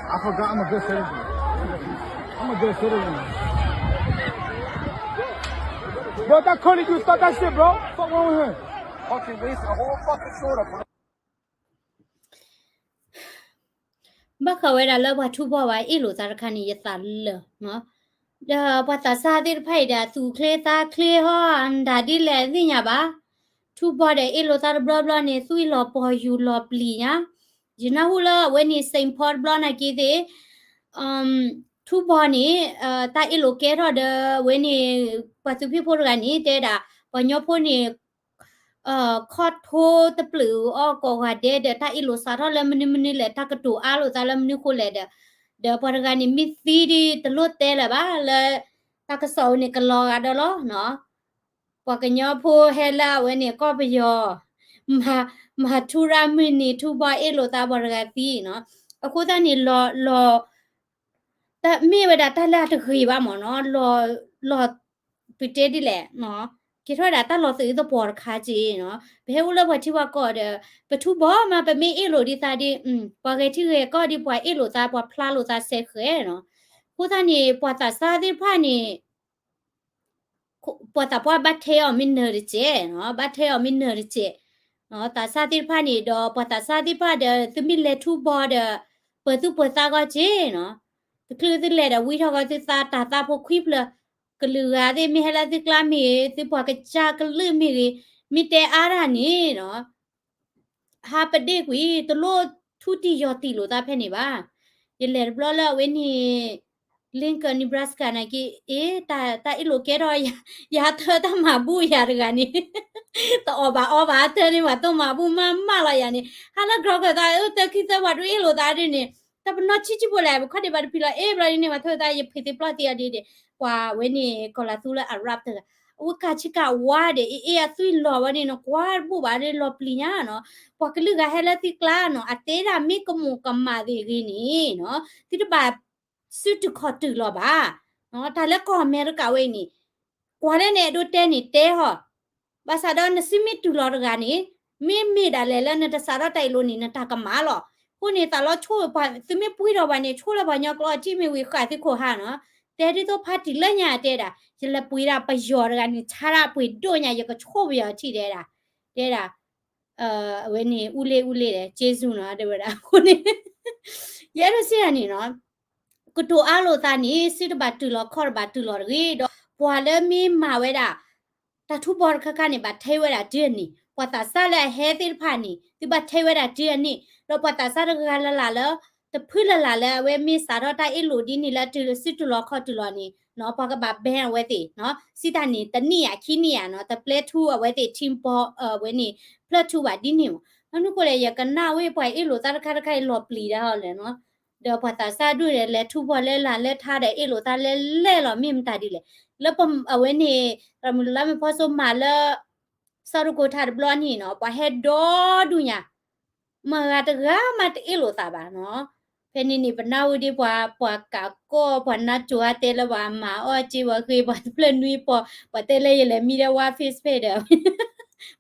I forgot I'm a good citizen. I'm a good citizen. Bro, that Curly dude stop that shit, bro. Fuck wrong with him? Fucking waste a whole fucking soda, bro. ဘၣ်ဃးဝဲဒၣ်လၢပှၤထူဘီၣ်ဝဲအ့ၣ်လိာ်သးတခါန့ၣ် ယသးလၢာ်နီၤ, ဒီးပှၤသးစၢ်သ့ၣ်တဖၣ်အံၤဒီး သူၣ်ချ့သးချ့ဟီ အတၢ်ဒ်လဲၣ်သ့ၣ်ညါဘၣ်, ထူဘီၣ်ဒီးအ့ၣ်လိာ်သးတဘျီဘျီန့ၣ် သွံၣ်လီၤပီၤယူၤလီၤပျံၤညါ, ယနၢ်ဟူလၢအဝဲန့ၣ် Saint Paul တဘျီနာ်က့သ့ၣ်, ထူဘီန့ၣ် တၢ်အ့ၣ်လိာ်ကဲထီၣ်ဒီးဝဲန့ၣ် ပှၤသုးဖ့ၣ်ဖိတဂၤန့ၣ် တဲဒၣ် ပှၤကညီဖိန့ၣ် ခီၣ်ထိတပျုာ်အီၣ်ကိးဂၤဒဲးဒီး တၢ်အ့ၣ်လိာ်စးထီၣ်လၢမနုၤမနုၤလဲၣ် တၢ်ကတိၤအါလိာ်သးလၢမနုၤဃိလဲၣ်ဒီး ဒီးပှၤတဂၤန့ၣ်မ့ၢ်သံဒ်တလိၣ်တဲလၢၤဘၣ်လၢ တၢ်ကစီၣ်ဝဲန့ၣ်ကလီၤဂာ်ဒီးလီၤနီၤ. ပှၤကညီဖိဟဲလၢအဝဲန့ၣ်ကီၢ်ပယီၤ မၤထူရၣ်မုၢ်နံၤ ထူဘီအ့ၣ်လိာ်သးပှၤတဂၤသံနီၤ. အဃိသတးန့ၣ် လီၤ လီၤ တၢ်မ့ၢ်ဝဲဒၣ်တၢ်လၢအတဂ့ၤဘၣ်မ့ၢ်နီၤ, လီၤ လီၤ ပတဲဒ်လဲၣ်, ကဲထီၣ်ဝဲဒၣ်တၢ်လီၤသုးသပှီၤတခါက့နီၤ. ပဟဲအိၣ်လၢပှၤထံပှၤကီၢ်ဒီး ပထူဘီမး ပမ့ၢ်အ့ၣ်လိာ်ဒ်သးဒီး ပှၤဂဲၤထံဂဲၤကီၢ်ဒီး ပှၤအ့ၣ်လိာ်သး ပှၤဖျါလိာ်သးစဲဃဲနီၤ. အဃိသတးန့ၣ် ပှၤသးစၢ်သ့ၣ်တဖၣ်န့ၣ် ပှၤသးပှၢ်ဘၣ်ထဲအီၤမ့ၢ်နၢၤတစဲးနီၤ, ဘၣ်ထဲအီၤမ့ၢ်နၢၤတစဲး, သးစၢ်သ့ၣ်တဖၣ်န့ၣ်ဒီး ပှၤသးစၢ်သ့ၣ်တဖၣ်ဒီး သုမ့ၢ်လဲၤထူဘီဒီး ပၢၤသူၣ်ပၢၤသးဂီၢ်က့နီၤ, တချုးသုလဲၤဒီးဝံထီၣ်ဃီသုသးတၢ်သးဖိခွံဖျၢၣ်, ကလုာ်ဂၤသ့ၣ်မ့ၢ်ဟဲလၢသုကျါမ့ၢ်ဂ့ၤ, သုပှၤကစၢ်ကလုာ်မ့ၢ်ဂ့ၤ, မ့ၢ်တဲအါတၢ်န့ၣ်နီၤ ဟးပဒ့ၣ်ကွံာ် တလိၣ်ထူတံၢ်ယီၤတံၢ်လိာ်သးဖဲန့ၣ်ဘၣ်. ယလဲၤတဘျီလၢအဝဲန့ၣ် Lincoln Nebraska နာ်က့ အ့ တၢ်အ့ၣ်လိာ်ကဲထီၣ် ယၤထၢတၢ်မၤဘူၣ်ယၤတဂၤန့ၣ် တအီၣ်ဘၣ်အီဘၣ် အထၢန့ၣ် ပှၤသိၣ်မၤဘူၣ်မးမးလီၤယၤန့ၣ် ဟးလၢကြီကၢၤသး အၢ တၢ်ခံသၢပှၤဒိၣ်အ့ၣ်လိာ်သးဒ်န့ၣ် တၢ်ပနီၣ်ဆံးဆံးဖိလဲၣ် ပခီၣ်ဒံးဘၣ်တဖံးလီၤ အ့ၣ်ဘျီဒ်န့ၣ် ပှၤထၢသး ယဖံးသ့ၣ်ပျီၢ်သ့အဒ်န့ၣ် ပှၤဝဲန့ၣ် ကီၤလၤသူလၢ Arab တဂၤ အဝဲကးဆံးကးဝါဒီး အ့ၣ်အသွံၣ်လီၤဝဲန့ၣ်နီၤ ကွၢ်တဘူၣ်ဘၣ်ဒီးလီၤပျံၤညါနီၤ, ပှၤကလုာ်ဂၤဟဲလၢသုကျါနီၤ အတဲဒၣ်မ့ၢ်ကမူးကမၣ်သ့ၣ်ဂ့ၤန့ၣ်နီၤ သုတဘၣ်စုတုၤခီၣ်တုၤလီၤဘၣ်. တၢ်လၢကီၢ်အမဲရကၤဝဲအံၤန့ၣ် ကွၢ်လၢနအဲၣ်ဒိးတဲန့ၣ်တဲဟီၣ်, ဘၣ်ဆၣ်ဒီးနစုမ့ၢ်တုၤလီၤတဂၤန့ၣ် မ့မ့ၢ်ဒၣ်လဲာ်လၢနတစးထီၣ်တၢ်အ့ၣ်လိာ်န့ၣ် နတၢ်ကမၣ်လီၤ. အဃိန့ၣ် သးလီဆိ သုမ့ၢ်ပှံထီၣ်ဘၣ်န့ၣ် ဆိလၢပှၤကညီကျိာ်အထံၣ်မ့ၢ်ဝံၤဃာ်သုခိၣ်ဟါနီၤ, တဲဒ်သိးဖါတံၢ်လၢညါတဲဒၣ် ယလဲၤပှ့ၤဒၣ်ပယီၤတဂၤန့ၣ် ဆါဒၣ်ပှ့ၤဒိၣ်ညါ ယကဆိၣ်ပယီၤထံၣ်တဲဒၣ်, တဲဒၣ် အဝဲန့ၣ် အူလ့အူလ့ဒီး က့စူနီၤ တဲဝဲဒၣ်အဃိန့ၣ် ယအဲၣ်ဒိးစံးတၢ်န့ၣ်နီၤ ကတိၤအါလိာ်သးန့ၣ် စုတဘၣ်တုၤလီၤခီၣ်တဘၣ်တုၤလီၤတဂ့ၤဒီး ပှၤလၢမ့ၢ်မၤဝဲဒၣ် တၢ်ထူဘီတခါခါန့ၣ် ဘၣ်ထဲဝဲဒၣ်တုၤအနံၣ်, ပှၤသးစၢ်လၢအဟဲသ့ၣ်တဖၣ်န့ၣ် သုဘၣ်ထဲဝဲဒၣ်တုၤအနံၣ်, ဒီးပှၤသးစၢ်တဂၤလၢ်လၢ်လၢ တဖုလၢ်လၢ်လၢအဝဲမ့ၢ်စးထီၣ်တၢ်အ့ၣ်လိာ်ဒ်န့ၣ်လၢအတုၤစုတုၤလီၤခီၣ်တုၤလီၤန့ၣ်နီၤ ပှၤကဘၣ် ban အဝဲသ့ၣ်နီၤ, စံးတၢ်န့ၣ် တနံၣ်ဧါ ခံနံၣ်ဧါနီၤ, တပျဲထူအဝဲသ့ၣ် ထံဘီ ဝဲန့ၣ် ဖျၢၣ်ထူဘၣ်ဒ်န့ၣ်မး, နီၢ်နုၢ်ဃိလဲၣ် ယကနၣ်ဝဲပှၤအ့ၣ်လိာ်သးတခါတခါအံၤလီၤပျံၤဒၣ်ဟီလဲၣ်နီၤ, ဒီးပှၤသးစၢ်ဒူၣ်န့ၣ် လဲၤထူဘီလဲၤလၢ်လဲၤထါဒီးအ့ၣ်လိာ်သးလဲၤလဲၤလီၤ မ့ၢ်မတၤဒ်လဲၣ်, လၢအဝဲန့ၣ် ရၤမုၢ်လါမ့ၢ်ဖီစိမၤလၢ စီၤတကိးထါတဘျီန့ၣ်နီၤ ပှၤဟဲဒီဒူၣ်ညါ မတၤဂၤတဂၤမးတအ့ၣ်လိာ်သးဘၣ်နီၤ, ဖဲန့ၣ်န့ၣ် ပနၢ်ဟူဒ်ပှၤ ပှၤကးကီၢ် ပှၤနါစိၤအါတဲလၢပှၤမၤအီၣ်စ့ပှၤဃ့ ပှၤတဖျၢၣ်နွံပီၤ ပှၤတဲလၢယလဲၤမံဒီးဝါ Facebook ဒီး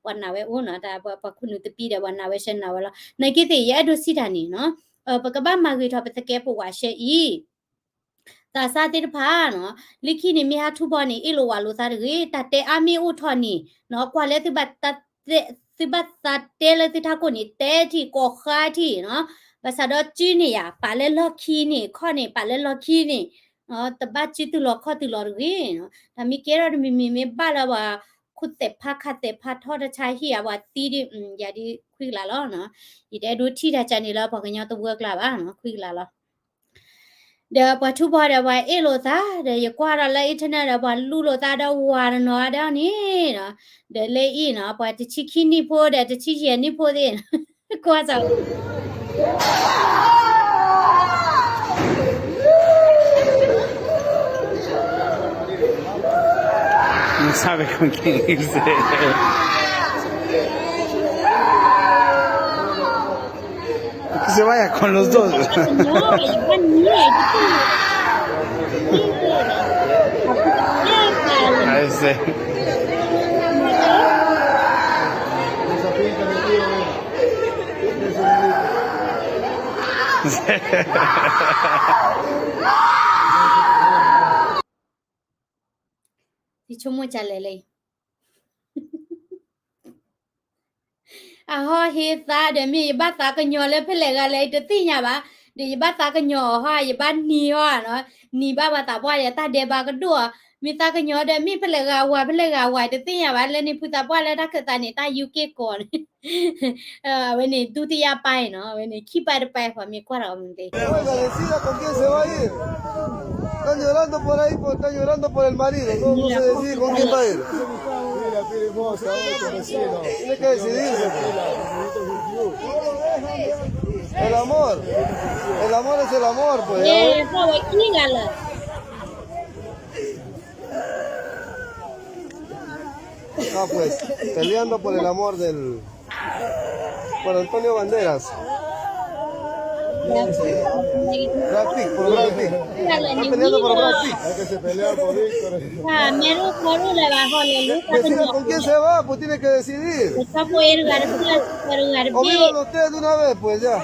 ပှၤနာ်ဝဲအိၣ်နီၤ, တၢ်ပှၤခိၣ်နူာ်တပံဒီး ပှၤနာ်ဝဲရှဲနာ်ဝဲလီၤ. နာ်က့သ့ၣ် ယအဲၣ်ဒိးစံးတၢ်န့ၣ်နီၤ, ပကဘၣ်မၤဂ့ၤထီၣ်ပသကဲးပဝးရှဲအံၤ သးစၢ်သ့ၣ်တဖၣ်နီၤ, လၢခံန့ၣ်မ့ၢ်ဟးထူဘီန့ၣ် အ့ၣ်လိာ်ဝးလိာ်သးတဂ့ၤ, တၢ်တဲအါမ့ၢ်အိၣ်ထီၣ်န့ၣ်နီၤ, ကွၢ်လၢသုဘၣ်သးတဲလၢသုထးခိၣ်န့ၣ် တဲထံၣ်ကိးဃါထံၣ်နီၤ, ဘၣ်ဆၣ်ဒီးစုန့ၣ်ယၤ ပာ်လၢလီၢ်ခံန့ၣ် ခီၣ်န့ၣ် ပာ်လၢလီၢ်ခံန့ၣ် တဘၣ်စုတုၤလီၤခီၣ်တုၤလီၤတဂ့ၤနီၤ, တၢ်မ့ၢ်ကဲထီၣ်တမံၤမံၤမ့ၢ်ဘၣ်လၢပှၤ ခိၣ်သဲးဖါခးသဲးဖါထီၣ်တဆါဟံၣ်ဧါ ပှၤသံဒ် ယၤဒ်ခွံကလးလီၤနီၤ, ယတအဲၣ်ဒိးထံၣ်တၢ်ကၢ်န့ၣ်လၢပှၤကညီတဝၢကျါဘၣ်နီၤ ခွံကလးလီၤ. ဒီးပှၤထူဘီဒီးပှၤအ့ၣ်လိာ်သး ဒီးယကွၢ်ဒီးလၢ internet ဒီးပှၤလူလိာ်သးဒီးဝၤတနီၤဒီးန့ၣ်နီၤ, ဒီးလၢအံၤနီၤ ပှၤတဆံခံနံၣ်ဖိဒီးတဆံယဲၢ်နံၣ်ဖိသ့ၣ် ကွၢ်စၢ် No sabe con quién irse. Que se vaya con los dos. Ay, sí. Ti chumwichale lei. အဟီၣ်ဟ့သးဒီး မ့ၢ်ယဘၣ်သးကညီၤလၢဖဲလဲၣ်ဂၤလဲၣ် တသ့ၣ်ညါဘၣ်. ဒီးယဘၣ်သးကညီၤအီၤဟီ ယဘၣ်နံၤအီၤနီၤ, နံၤဘၣ်ပှၤသးပှၢ်ဒီးတၢ်ဒဲးဘးကဒိၣ်အီၤ, မ့ၢ်သးကညီၤဒီးမ့ၢ်ဖဲလဲၣ်ဂၤဝါ ဖဲလဲၣ်ဂၤဝါ တသ့ၣ်ညါဘၣ် လၢန့ၣ်ဖုသးပှၢ်လၢတၢ်ခၢၣ်သးန့ၣ် တၢ်ယူၤက့ၢ်ကီးန့ၣ် အဝဲန့ၣ် ဒုတိယပိုင်းနီၤ, အဝဲန့ၣ် ခံပိုင်းတပိုင်း ပှၤမ့ၢ်ကွၢ်ဒီးမနုၤသ့ၣ် Agradecida con quién se va a ir. Están llorando por ahí, por, están llorando por el marido. No, no se decide con quién va a ir. Tiene que decidirse, pues. El amor. El amor es el amor, pues. Ah, pues, peleando por el amor del, por Antonio Banderas. Brad Pitt, por Brad Pitt. Están peleando por Brad Pitt. Es que se pelean por Víctor. Decida con quién se va, pues tiene que decidir. O vivan los tres de una vez, pues ya.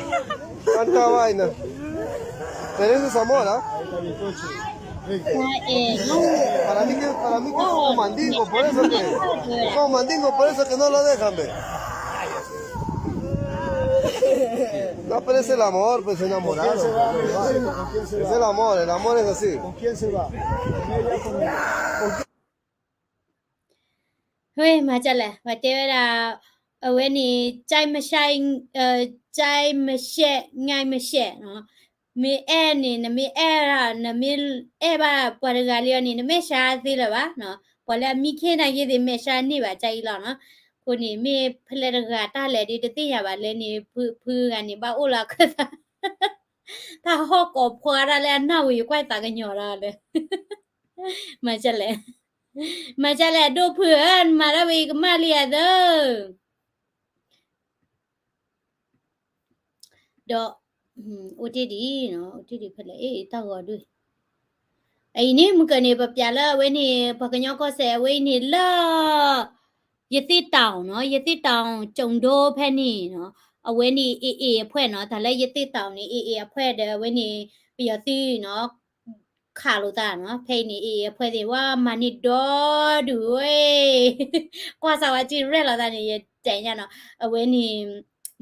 Tanta vaina. Pero eso es amor, ¿ah? Para mí que, para mí que es como mandingo, por eso que, como mandingo, por eso que no lo dejan, ve. No, pero es el amor, pues enamorados. Es el amor, el amor es así. ¿Con quién se va? ¿Con ella, con él? ဝဲ မၤဒ်လဲၣ် ပှၤတဲဝဲဒၣ် အဝဲန့ၣ် ကြိုက်မကြိုက် ကြိုက်မကြိုက် ငိုက်မငိုက်နီၤ, မ့ၢ်အဲၣ်န့ၣ် နမ့ၢ်အဲၣ်ဒၣ် နမ့ၢ်အဲၣ်ဘၣ်ပှၤတဂၤလံအီၤန့ၣ် နမဲာ်ဆှးသ့လၢၤဘၣ်နီၤ, ပှၤလၢအမံခ့နၤက့သ့ၣ် မဲာ်ဆှးန့ၢ်ဘၣ်ကအံၤလီၤနီၤ, အဃိန့ၣ် မ့ၢ်ဖဲလဲၣ်တဂၤတၢ်လဲၤဒ်တသ့ၣ်ညါဘၣ်လၢန့ၣ် ဖုဂၤန့ၣ် ဘၣ်အိၣ်လၢအခၢၣ်သး တၢ်ဟီၣ်ကိးဖှါဒၣ်လၢအနၢ်ဝံၤ ယကွၢ်သးကညီၤဒၣ်လၢ မၤဒ်လဲၣ်, မၤဒ်လဲၣ် ဒိၣ်ဖုဧၢ, နမၤတၢ်ဝဲအံၤကမၣ်လံဧါသၢ, ဒီး အိၣ်တ့ၢ်ဒံးနီၤ, အိၣ်တ့ၢ်ဒံးဖဲလဲၣ် အ့ၣ် တၢ်ဂီၤဒုး, အအံၤန့ၣ် မုၢ်ကၢန့ၣ် ပပျးလၢအဝဲန့ၣ် ပှၤကညီကီၢ်စဲၣ် အဝဲအံၤန့ၣ်လၢ ရသေ့တောင်နီၤ, ရသေ့တောင် ကျိုက်မုံဖဲန့ၣ်နီၤ, အဝဲန့ၣ် AA အဖွဲ့နီၤ, တၢ်လၢရသေ့တောင်န့ၣ် AA အဖွဲ့ဒီးအဝဲန့ၣ် ပယီၤသုးနီၤ ခးလိာ်သးနီၤ, ဖဲအံၤန့ၣ် AA အဖွဲ့သ့ၣ် ဝဲမၤန့ၢ်ဒီဒူၣ်ဝဲ, ကွၢ်စးဝဲက့ၤရဲၣ်လီၤသးန့ၣ် ယတဲညါနီၤ, အဝဲန့ၣ်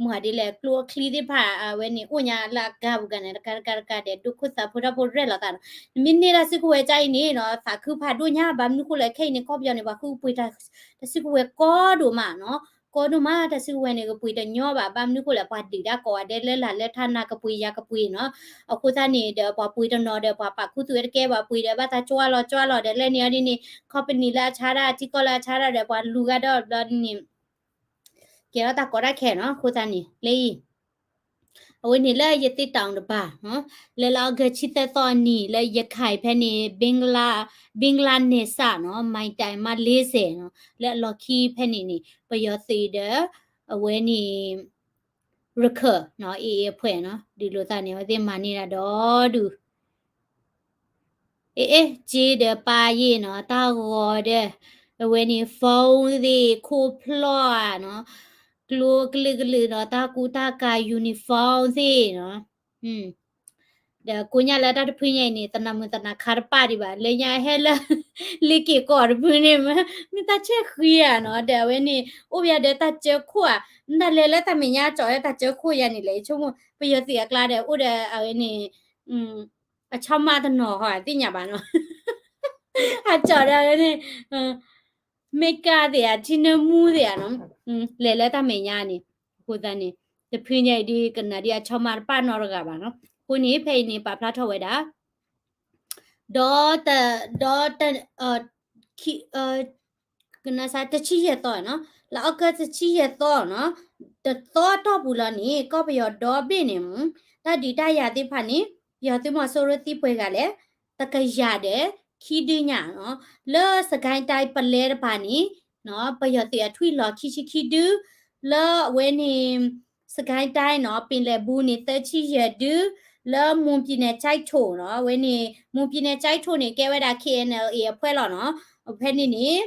မၤဒ်လဲၣ် ကျိအချံသ့ၣ်တဖၣ် အဝဲန့ၣ် အိၣ်ညါလၢအကါပူၤကါန့ၣ် တကါတကါတကါဒီး ဒိၣ်ခိၣ်သးဖိတၢ်ဖိရဲၣ်လီၤသးနီၤ, နမ့ၢ်န့ၢ်တၢ်စုကဝဲၤကါအံၤန့ၣ်နီၤ သးခုဖးဒိၣ်ညါ, ဘၣ်မနုၤဃိလဲၣ် ခဲအံၤန့ၣ် ကီၢ်ပယီၤန့ၣ် ပှၤဃုပှ့ၤတၢ်စုကဝဲၤကီဒိၣ်မးနီၤ, ကီဒိၣ်မး တၢ်စုကဝဲၤန့ၣ် ကပှ့ၤတညီဘၣ်, ဘၣ်မနုၤဃိလဲၣ် ပှၤဒုးတၢ်ကိးဂၤဒဲးလၢလၢ်လၢထးနၤ ကပှ့ၤယၤကပှ့ၤနီၤ, အဃိသတးန့ၣ်ဒီး ပှၤပှ့ၤတနီၤဒီး ပှၤပာ်ခူသူၣ်ဝဲတကဲ ပှၤပှ့ၤဒီးဘၣ်တၢ်ကွၢ်လီၤကွၢ်လီၤဒီး လၢန့ၣ်အီၤဒ်န့ၣ် company လၢအဆါတၢ် ထံကီၢ်လၢအဆါတၢ်ဒီး ပှၤလူၤဂၤဒီးဘျီန့ၣ် ကဲထီၣ်တၢ်ကီတၢ်ခဲနီၤ, အဃိသတးန့ၣ် လၢအံၤ အဝဲန့ၣ်လၢရသေ့တောင်တပၤနီၤ, လၢလါအီကူးဆံသၢသီအနံၤ လၢရခိုင်ဖဲန့ၣ် ဘင်္ဂလားနယ်စပ်နီၤ, မိုင်တိုင် မလေးဆယ်နီၤ, လၢအလီၢ်ခံဖဲန့ၣ်န့ၣ် ပယီၤသုးဒီး အဝဲန့ၣ် ရခၢၣ်နီၤ AA အဖွဲ့နီၤ, ဒုးလိာ်သးန့ၣ် အဝဲသ့ၣ်မၤန့ၢ်ဒၣ်ဒီဒူၣ် အ့ၣ် က့ဒီးပာ်ယ့ၣ်နီၤ, တၢ်ဂီၤဒီး အဝဲန့ၣ် phone သ့ၣ် ခိၣ်ဖျီၣ်ဧါနီၤ, ကျိကလုာ်ကလုာ်နီၤ, တၢ်ကူတၢ်ကၤ uniform သ့ၣ်နီၤ, ဒီးကိးညါလၢတၢ်တဖုညါအံၤန့ၣ် သနၢမုာ်သနၢခါတပာ်ဒံးဘၣ်, လၢညါဟဲလၢ လ့ၤက့ၤကီးတဖုန့ၣ် မ့ၢ်တၢ်ဆဲၣ်ဃံဧါနီၤ, ဒီးအဝဲန့ၣ် အိၣ်ဘၣ်ဒီးတၢ်ကၢခိၣ်ဧါ, နတၢ်လဲၤလၢတၢ်မဲာ်ညါကၠီၤလၢတၢ်ကၢခိၣ်ယါန့ၣ်လဲၣ်, ယဆိကမိၣ် ပယီၤသုးအကျါဒီး အိၣ်ဒီးအဝဲန့ၣ် အဆီမးတနီၤဟီ သ့ၣ်ညါဘၣ်နီၤ, အကၠီၤဒီးန့ၣ် မ့ၢ်ကါသ့ၣ်ဧါ ထံနၢမူသ့ၣ်ဧါနီၤ, လဲၤလၢတၢ်မဲာ်ညါန့ၣ်, အဃိသတးန့ၣ် တဖုညါအံၤဒ်ကနၣ်ဒ် အဆီမးတပာ်နီတဂၤဘၣ်နီၤ, အဃိန့ၣ် ဖဲအံၤန့ၣ် ပာ်ဖျါထီၣ်ဝဲဒၣ် ဒီးတ ဒီးတ ခံ ကနၣ်စး တဆံယဲၢ်သီနီၤ, လါအီကူးတဆံယဲၢ်သီနီၤ, တသီတီၢ်ပူၤလီၤန့ၣ် ကီၢ်ပယီၤဒီဘ့ၣ်န့ၣ် တၢ်ဒုးတၢ်ယၤသ့ၣ်တဖၣ်န့ၣ် ပယီၤသုးမီၤစိရိၤသံပှဲၤဂၤလဲၣ်, တကယၤဒီးခံဒုညါနီၤ, လၢစကဲတၢ်ပလဲတပၤန့ၣ် ပယီၤသုးအထွံၣ်လီၤခံဆံခံဒု, လၢအဝဲန့ၣ် စကဲတၢ်နီၤ ပ့ၤလဲၤဘူးန့ၣ် သၢဆံယဲၢ်ဒု, လၢမွန်ပြည်နယ် ကျိုက်ထိုနီၤ, အဝဲန့ၣ် မွန်ပြည်နယ် ကျိုက်ထိုန့ၣ် ကဲဝဲဒၣ် KNLA အဖှဲၣ်လီၤနီၤ, ဖဲန့ၣ်န့ၣ်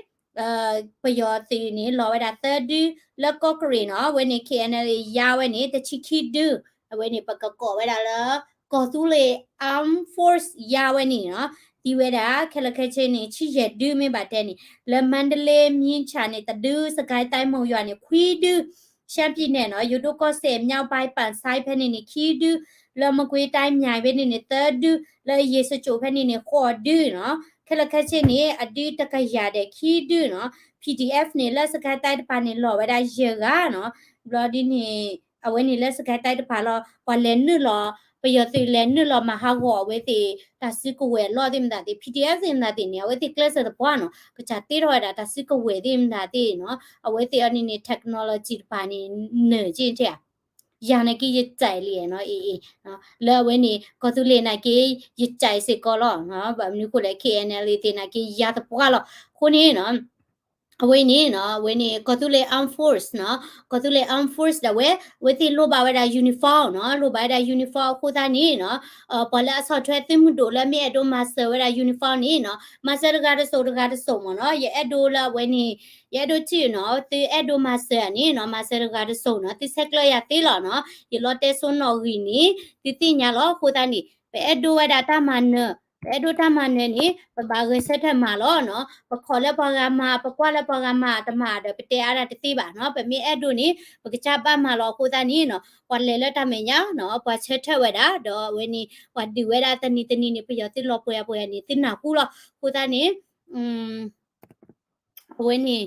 ပယီၤသုးန့ၣ် လီၤဝဲဒၣ်သၢဒု, လၢကီၢ်ကရ့ၣ်နီၤ အဝဲန့ၣ် KNLA ယါဝဲန့ၣ် တဆံခံဒု, အဝဲန့ၣ် ပကကိးဝဲဒၣ်လၢ ကီၢ်သူလ့ၤ Armed Force ယါဝဲန့ၣ်နီၤ, သံဝဲဒၣ်ခဲလၢာ်ခဲဆ့န့ၣ် ဆံယဲၢ်ဒုမ့ၢ်ဘၣ်တဲန့ၣ်, လၢမါဒလ့ မြင်းခြံ န့ၣ် တဒု, စကဲတၢ် မုံရွာ န့ၣ် ခွံဒု, ရှမ်းပြည်နယ် နီၤ ယိၤဒိၣ်ကီၢ်စဲၣ် မြောက်ပိုင်း ပန်ဆိုင်း ဖဲန့ၣ်န့ၣ် ခံဒု, လၢမကွ့ၤတၢ်မၠဲဖဲန့ၣ်န့ၣ် သၢဒု, လၢယ့ၣ်စကၠိၣ်ဖဲန့ၣ်န့ၣ် ဃိးဒုနီၤ, ခဲလၢာ်ခဲဆ့န့ၣ် အဒုတကယၤဒီးခံဒုနီၤ, PDF န့ၣ် လၢစကဲတၢ်တပၤန့ၣ် လီၤဝဲဒၣ်ယဲၢ်ဂၤနီၤ, ဘျီဒ်န့ၣ် အဝဲန့ၣ်လၢစကဲတၢ်တပၤလီၤ, ပှၤလဲၤနုာ်လီၤ, ပယီၤသုးလဲၤနုာ်လီၤမၤဟးဂီၤအဝဲသ့ၣ် တၢ်စုကဝဲၤအလီၢ်သ့ၣ်မတၤသ့ၣ် PDF သ့ၣ်မတၤသ့ၣ်န့ၣ် အဝဲသ့ၣ်ကျဲးစၢးသပှၢ်နီၤ, ကစၢ်တ့ထီၣ်ဝဲဒၣ်တၢ်စုကဝဲၤသ့ၣ်မတၤသ့ၣ်နီၤ, အဝဲသ့ၣ်အန့ၣ်န့ၣ် technology တပၤန့ၣ် နၢၤက့ထဲဧါ ယၤနာ်က့ယစဲးလံနီၤ, အ့ၣ်အ့ၣ်, လၢအဝဲန့ၣ် ကီၢ်သူလ့ၤနာ်က့ ယစဲးစ့ၢ်ကီးလီၤ, ဘၣ်မနုၤဃိလဲၣ် KNLA သ့ၣ်နာ်က့ယၤသပှၢ်လီၤ, အဃိန့ၣ်နီၤ အဝဲန့ၣ်နီၤ အဝဲန့ၣ် ကီၢ်သူလ့ၤ armed force နီၤ, ကီၢ်သူလ့ၤ armed force ဒၣ်ဝဲ အဝဲသ့ၣ်လိၣ်ဘၣ်ဝဲဒၣ် uniform နီၤ, လိၣ်ဘၣ်ဝဲဒၣ် uniform အဃိသတးန့ၣ်နီၤ, ပှၤလၢအဆီၣ်ထွဲသုးမုၢ်ဒိၣ်လၢမ့ၢ်အဲၣ်ဒိးမၤစၢၤဝဲဒၣ် uniform န့ၣ်နီၤ, မၤစၢၤတဂၤတစိၤတဂၤတစိၤမ့ၢ်နီၤ, ယအဲၣ်ဒိးလၢအဝဲန့ၣ် ယအဲၣ်ဒိးထံၣ်နီၤ, သုအဲၣ်ဒိးမၤစၢၤဧါန့ၣ်နီၤ, မၤစၢၤတဂၤတစိၤနီၤ, သုဆဲးကျၢယၤသ့လီၤနီၤ, ယလီတဲဆိနီၣ်ဂံၢ်န့ၣ် သုသ့ၣ်ညါလီၤ, အဃိသတးန့ၣ် ပအဲၣ်ဒိးဝဲဒၣ်တၢ်မၤနၢၤ, ပအဲၣ်ဒိးတၢ်မၤနၢၤန့ၣ် ပဘၣ်ဂဲၤဆၢထၢၣ်မၤလီၤနီၤ, ပခိးလၢပှၤဂၤမၤ, ပကွၢ်လၢပှၤဂၤမၤတမၤဒီး ပတဲအါဒၣ်တသ့ဘၣ်နီၤ, ပမ့ၢ်အဲၣ်ဒိးန့ၣ် ပကစၢ်ဘၣ်မၤလီၤ, အဃိသတးန့ၣ်နီၤ, ပှၤလဲၤလၢတၢ်မဲာ်ညါနီၤ, ပှၤဆၢထၢၣ်ဝဲဒၣ်, ဒီးအဝဲန့ၣ် ပှၤဒုးဝဲဒၣ်တနံၤတနံၤန့ၣ် ပယီၤသုးလီၤပှဲၤပှဲၤန့ၣ် သုနၢ်ဟူလီၤ, အဃိသတးန့ၣ် အဝဲန့ၣ်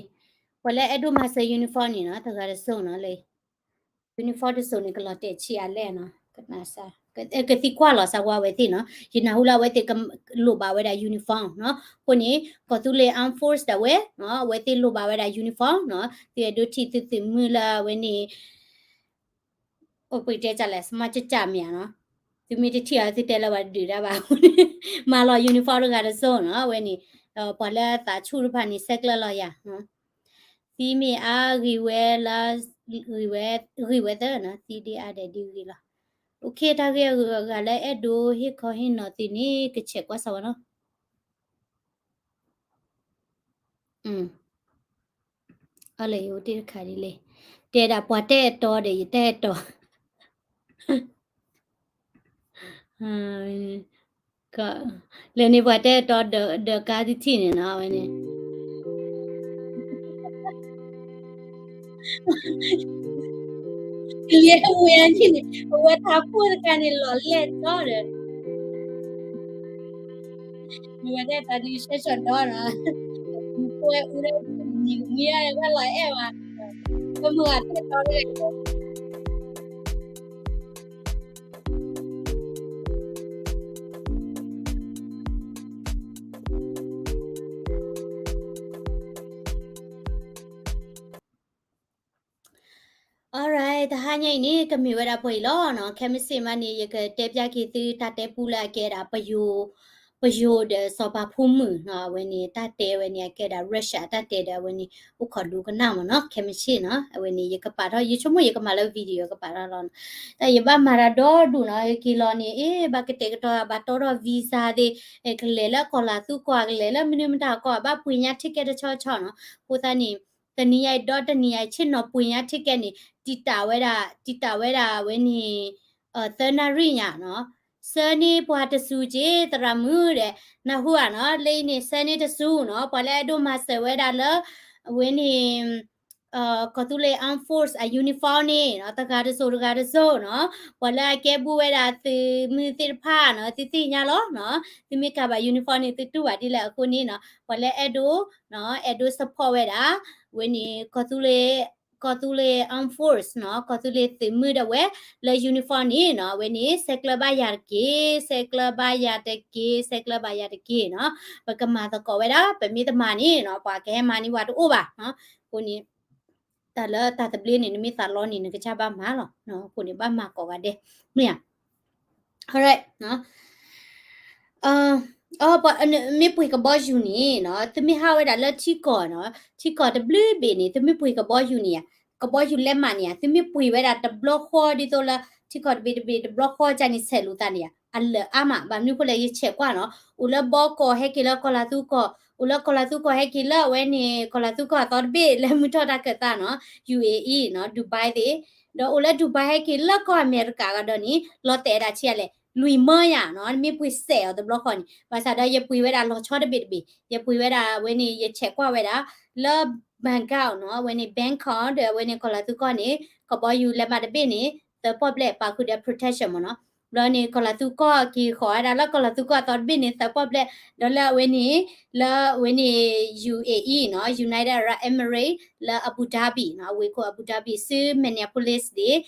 ပှၤလၢအဲၣ်ဒိးမၤစၢၤ uniform န့ၣ်နီၤ, တဂၤတစိၤနီၤလၢ uniform တစိၤန့ၣ် ကလီၤတဲာ်ဆံးအါလဲၣ်နီၤ, ကသံကွၢ်လီၤစၢၤဝဲအဝဲသ့ၣ်နီၤ, ယနၢ်ဟူလၢအဝဲသ့ၣ်ကလိၣ်ဘၣ်ဝဲဒၣ် uniform နီၤ, အဃိန့ၣ် ကီၢ်သူလ့ၤ armed force ဒၣ်ဝဲနီၤ, အဝဲသ့ၣ်လိၣ်ဘၣ်ဝဲဒၣ် uniform နီၤ, သုအဲၣ်ဒိးထံၣ်သုသုးမုၢ်လၢအဝဲန့ၣ် အိၣ်ပှ့ၤတဲကလဲၣ် စမီကကၢ်မ့ၢ်ဧါနီၤ, သုမ့ၢ်တထံၣ်အီၤသုတဲလၢပှၤတဒုးဒၣ်ဘၣ်, မၤလီၤ uniform တဂၤတစိၤနီၤ, အဝဲန့ၣ် ပှၤလၢအသးဆူၣ်တဖၣ်န့ၣ် ဆဲးကျၢလီၤယၤ, သံမ့ၢ်အါဂ့ၤဝဲလၢ ဂ့ၤဝဲ ဂ့ၤဝဲသၢနီၤ, သံဒ်အါဒီးဒ်ဂ့ၤလီၤ, okay တၢ်ဂ့ၢ်အဂုၤအဂၤလၢအဲၣ်ဒိးဟ့ၣ်ခီဟ့ၣ်နီၤသုန့ၣ် ကဆဲးကွၢ်စၢၤဝဲနီၤ. အီၤလဲၣ်ယအိၣ်တ့ၢ်တခါဒ်လဲၣ်, တဲဒၣ်ပှၤတဲအတီဒီးယတဲအတီ, လၢန့ၣ်ပှၤတဲအတီဒီး ဒီးကါတထံၣ်န့ၣ်နီၤ အဝဲန့ၣ် လၢဝဲအန့ၣ်န့ၣ် အဝဲထးခိၣ်တခါန့ၣ် လီၤလဲၢ်ကီဒီး မ့ၢ်ဝဲဒၣ်သးဒုးဆဲးဆီၣ်ဒီနီၤ, မ့ၢ်ဝဲအူလၢ နံၤကမံဘၣ်လၢလီၤအဲၣ်ဘၣ်, ပမုၢ်ဂၤတဲတီလၢ Alright တဟါညါအံၤန့ၣ် ကမ့ၢ်ဝဲဒၣ်ပှဲၤအံၤလီၤနီၤ. ခဲမုၢ်ဆ့ၣ်မးန့ၣ် ယကတဲပျၢ်က့ၤသုတၢ်တဲပူလၢအကဲဒၣ် ပယိၤဒီးစီၤပၤဖိမုၣ်နီၤ. အဝဲန့ၣ်တၢ်တဲဝဲန့ၣ် အကဲဒၣ် Russia တၢ်တဲဒီး အဝဲန့ၣ် အိၣ်ခိးဒိကနၣ်မ့ၢ်နီၤ ခဲမုၢ်ဆ့ၣ်နီၤ. အဝဲန့ၣ် ယကပာ်ထီၣ် ယဆိကမိၣ်ယကမၤလၢ video ကပာ်ထီၣ်လီၤနီၤ. တၢ်ယဘၣ်မၤတၢ်ဒီဒူၣ်နီၤ ယက့ၤလီၤန့ၣ် အ့ ဘၣ်ကတဲာ်ကတီၤ ဘၣ်တီထီၣ် visa သ့ၣ် ကလဲၤလၢကီၢ်လၤသူကီၢ် ကလဲၤလၢမနုၤမတၤကီၢ် ဘၣ်ပှ့ၤညါ ticket တဆီဆီနီၤ. အဃိသတးန့ၣ် တနံၤညါအံၤဒီတနံၤညါအံၤ ဆ့ၣ်နီၤပှ့ၤညါ ticket န့ၣ် တံာ်တာ်ဝဲဒၣ် တံာ်တာ်ဝဲဒၣ်အဝဲန့ၣ် သၢနၣ်ရံၣ်ညါနီၤ. ဆှၢန့ၢ်ပှၤတစူၤက့ၤ သရၣ်မုၣ်ဒီး နၢ်ဟူဧါနီၤ. လၢအံၤန့ၣ် ဆှၢန့ၢ်တစူၤနီၤ ပှၤလၢအဲၣ်ဒိးမၤစၢၤဝဲဒၣ်လၢ အဝဲန့ၣ် ကီၢ်သူလ့ၤ armed force အ uniform န့ၣ်နီၤ တဂၤတစိၤတဂၤတစိၤနီၤ ပှၤလၢအကဲဘူးဝဲဒၣ်သုးမုၢ်သ့ၣ်တဖၣ်နီၤ သုသ့ၣ်ညါလီၤနီၤ. သုမ့ၢ်ကၤဘၣ် uniform န့ၣ် သုတူၢ်ဘၣ်ဒ်လဲၣ်အဃိန့ၣ်နီၤ ပှၤလၢအဲၣ်ဒိး အဲၣ်ဒိး support ဝဲဒၣ် အဝဲန့ၣ် ကီၢ်သူလ့ၤ armed force နီၤ ကီၢ်သူလ့ၤသုးမုၢ်ဒၣ်ဝဲ လၢ uniform န့ၣ်နီၤ အဝဲန့ၣ် ဆဲးကျၢဘၣ်ယၤတက့ၢ် ဆဲးကျၢဘၣ်ယၤတက့ၢ် ဆဲးကျၢဘၣ်ယၤတက့ၢ်နီၤ. ပကမၤသကိးဝဲဒၣ် ပမ့ၢ်တမၤန့ၣ်နီၤ ပှၤကဟဲမၤန့ၢ်ဝဲတအိၣ်ဘၣ်နီၤ. အဃိန့ၣ် တၢ်လၢတၢ်သဘျ့န့ၣ် နမ့ၢ်သးလီန့ၣ် နကစၢ်ဘၣ်မၤလီၤ. အဃိန့ၣ် ဘၣ်မၤကိးဂၤဒဲး မ့ၢ်ဧါ. Alright နီၤ အ မ့ၢ်ပှ့ၤကဘီယူၤန့ၣ်နီၤ သုမ့ၢ်ဟးဝဲဒၣ်လၢထံကီၢ်နီၤ ထံကီၢ်တဘျုးဘ့ၣ်န့ၣ် သုမ့ၢ်ပှ့ၤကဘီယူၤန့ၣ် ကဘီယူၤလဲးမးန့ၣ် သုမ့ၢ်ပှ့ၤဝဲဒၣ်တဘျီဃီဒ်သိးလၢ ထံကီၢ်တဘ့ၣ်တဘ့ၣ်တဘျီဃီကန့ၣ် ဆဲးလိာ်သးန့ၣ် အလၢာ်အါမး ဘၣ်မနုၤဃိလဲၣ် ယဆဲးကွၢ်နီၤ အိၣ်လၢဘီကီၢ်ဟဲက့ၤလၢကီၢ်လၤသူကီၢ် အိၣ်လၢကီၢ်လၤသူကီၢ်ဟဲက့ၤလၢအဝဲန့ၣ် ကီၢ်လၤသူကီၢ်အသီတဘ့ၣ် လၢမုၢ်ထီၣ်တၢ်ခၢၣ်သးနီၤ ယူၣ်အ့အံၤနီၤ ဒူဘဲသ့ၣ် ဒီးအိၣ်လၢဒူဘဲဟဲက့ၤလၢကီၢ်အမဲရကၤကဒီးန့ၣ် လီၤတဲာ်ဝဲဒၣ်ဆံးအါလဲၣ် လွံၢ်မၢယၤနီၤ မ့ၢ်ပှ့ၤစဲးအီၤတဘျီဃီန့ၣ် ဘၣ်ဆၣ်ဒီး ယပှ့ၤဝဲဒၣ်လီၤဆီတဘ့ၣ်တဘ့ၣ် ယပှ့ၤဝဲဒၣ်အဝဲန့ၣ် ယဆဲးကွၢ်ဝဲဒၣ် လၢ Bangkok နီၤ အဝဲန့ၣ် Bangkok ဒီးအဝဲန့ၣ် ကီၢ်လၤသူကီၢ်န့ၣ် ကဘီယူၤလဲးမးတဘ့ၣ်န့ၣ် သၢပီၣ်ဘျဲၣ် ပာ်ဃုာ်ဒီး protection မ့ၢ်နီၤ ဘျီန့ၣ် ကီၤလၤသူကီၢ်က့ၤဃီၤဝဲဒၣ်လၢကီၤလၤသူကီၢ်အသီတဘ့ၣ်န့ၣ် သၢပီၣ်ဘျဲၣ်, ဒီးလၢအဝဲန့ၣ် လၢအဝဲန့ၣ် ယူဢေအံၤနီၤ United Arab Emirates လၢ Abu Dhabi နီၤ အဝ့ၢ်ခိၣ် Abu Dhabi ဆူ Minneapolis န့ၣ်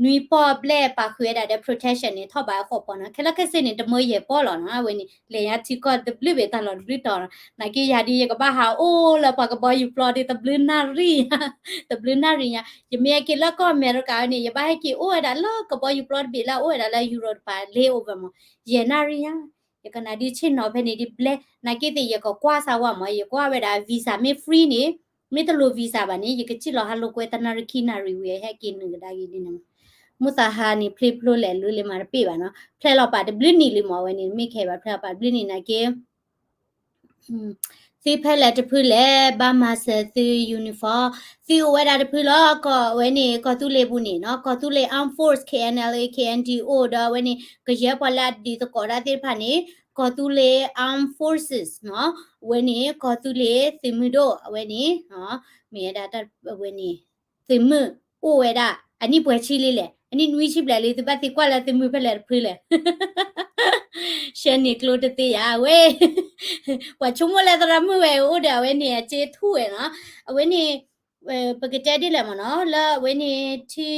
နွံပီၣ်ဘျဲၣ်ပာ်ဃုာ်ဝဲဒၣ်ဒီး protection န့ၣ် ထီၣ်ဘးဃိးပီၣ်နီၤ ခဲလၢာ်ခဲဆ့န့ၣ် တမၢယဲၢ်ပီၣ်လီၤနီၤ အဝဲန့ၣ် လဲၤညါထံကီၢ်တဘျုးဘ့ၣ်တၢ်လီၤတဘျုးတီၤနီၤ နာ်က့ယၤဒ်ယကဘၣ်ဟးအိၣ်လၢပှၤကဘီယူၤပျီဒ်တဘျုးနၣ်ရံၣ်ညါ တဘျုးနၣ်ရံၣ်ညါ ယမ့ၢ်ဟဲက့ၤလၢကီၢ်အမဲရကၤဝဲန့ၣ် ယဘၣ်ဟဲက့ၤအိၣ်ဝဲဒၣ်လၢကဘီယူၤပျီတဘ့ၣ်လၢအအိၣ်ဝဲဒၣ်လၢ Europe တပၤ layover မး ယဲၢ်နၣ်ရံၣ်ညါ ယကနၣ်ဒ်ဆ့ၣ်နီၤဖဲန့ၣ်ဒ်ဘျဲၣ် နာ်က့သ့ၣ်ယကကွၢ်စၢ်ဝဲမး ယကွၢ်ဝဲဒၣ် visa မ့ၢ် free န့ၣ် မ့ၢ်တလိၣ် visa ဘၣ်န့ၣ် ယကစံၣ်လီၤဟးလိာ်ကွဲတနၣ်ရံၣ်ခံနၣ်ရံၣ်ဝံၤ ဟဲက့ၤနုာ်ကဒါက့ၤဒ်န့ၣ်မး မိၢ်သးဟါန့ၣ် ဖျ့ဖျိလဲၣ်လူလၢမၤတပ့ၢ်ဘၣ်နီၤ ဖျဲလီၤပာ်တဘျုးနံၣ်လံမး အဝဲန့ၣ် မ့ၢ်ခဲဘၣ်ဖျဲလီၤပာ်တဘျုးနံၣ်နာ်က့ သုဖဲလဲၣ်တဖုလဲၣ် ဘၣ်မၤစၢၤသု uniform သုအိၣ်ဝဲဒၣ်တဖုလီၤ ကီၢ်ဝဲန့ၣ် ကီၢ်သူလ့ၤပူၤန့ၣ်နီၤ ကီၢ်သူလ့ၤ armed force KNLA KNDO ဒီးအဝဲန့ၣ် ကယဲၢ်ပှၤလၢအဒုးသကိးတၢ်သ့ၣ်တဖၣ်န့ၣ် ကီၢ်သူလ့ၤ armed forces နီၤ အဝဲန့ၣ် ကီၢ်သူလ့ၤသုးမုၢ်ဒိၣ် အဝဲန့ၣ် မ့ၢ်ဝဲဒၣ်အဝဲန့ၣ် သုးမုၢ်အိၣ်ဝဲဒၣ် အနံၣ်ပှဲၤဆံလံလဲၣ် အနံၣ်နွံဆံဘျဲၣ်လံ သုဘၣ်သံကွၢ်လၢသုးမုၢ်ဖဲလဲၣ်တဖုလဲၣ် ရှဲန့ၣ်ကျိတသ့ယၤဝဲ ပှၤဆိကမိၣ်လၢသရၣ်မုၣ်ဝဲအိၣ်ဒီးအဝဲန့ၣ် အစ့ထူၣ်ဝဲနီၤ အဝဲန့ၣ် ပကတဲဒ်လဲၣ်မ့ၢ်နီၤ လၢအဝဲန့ၣ် ထံ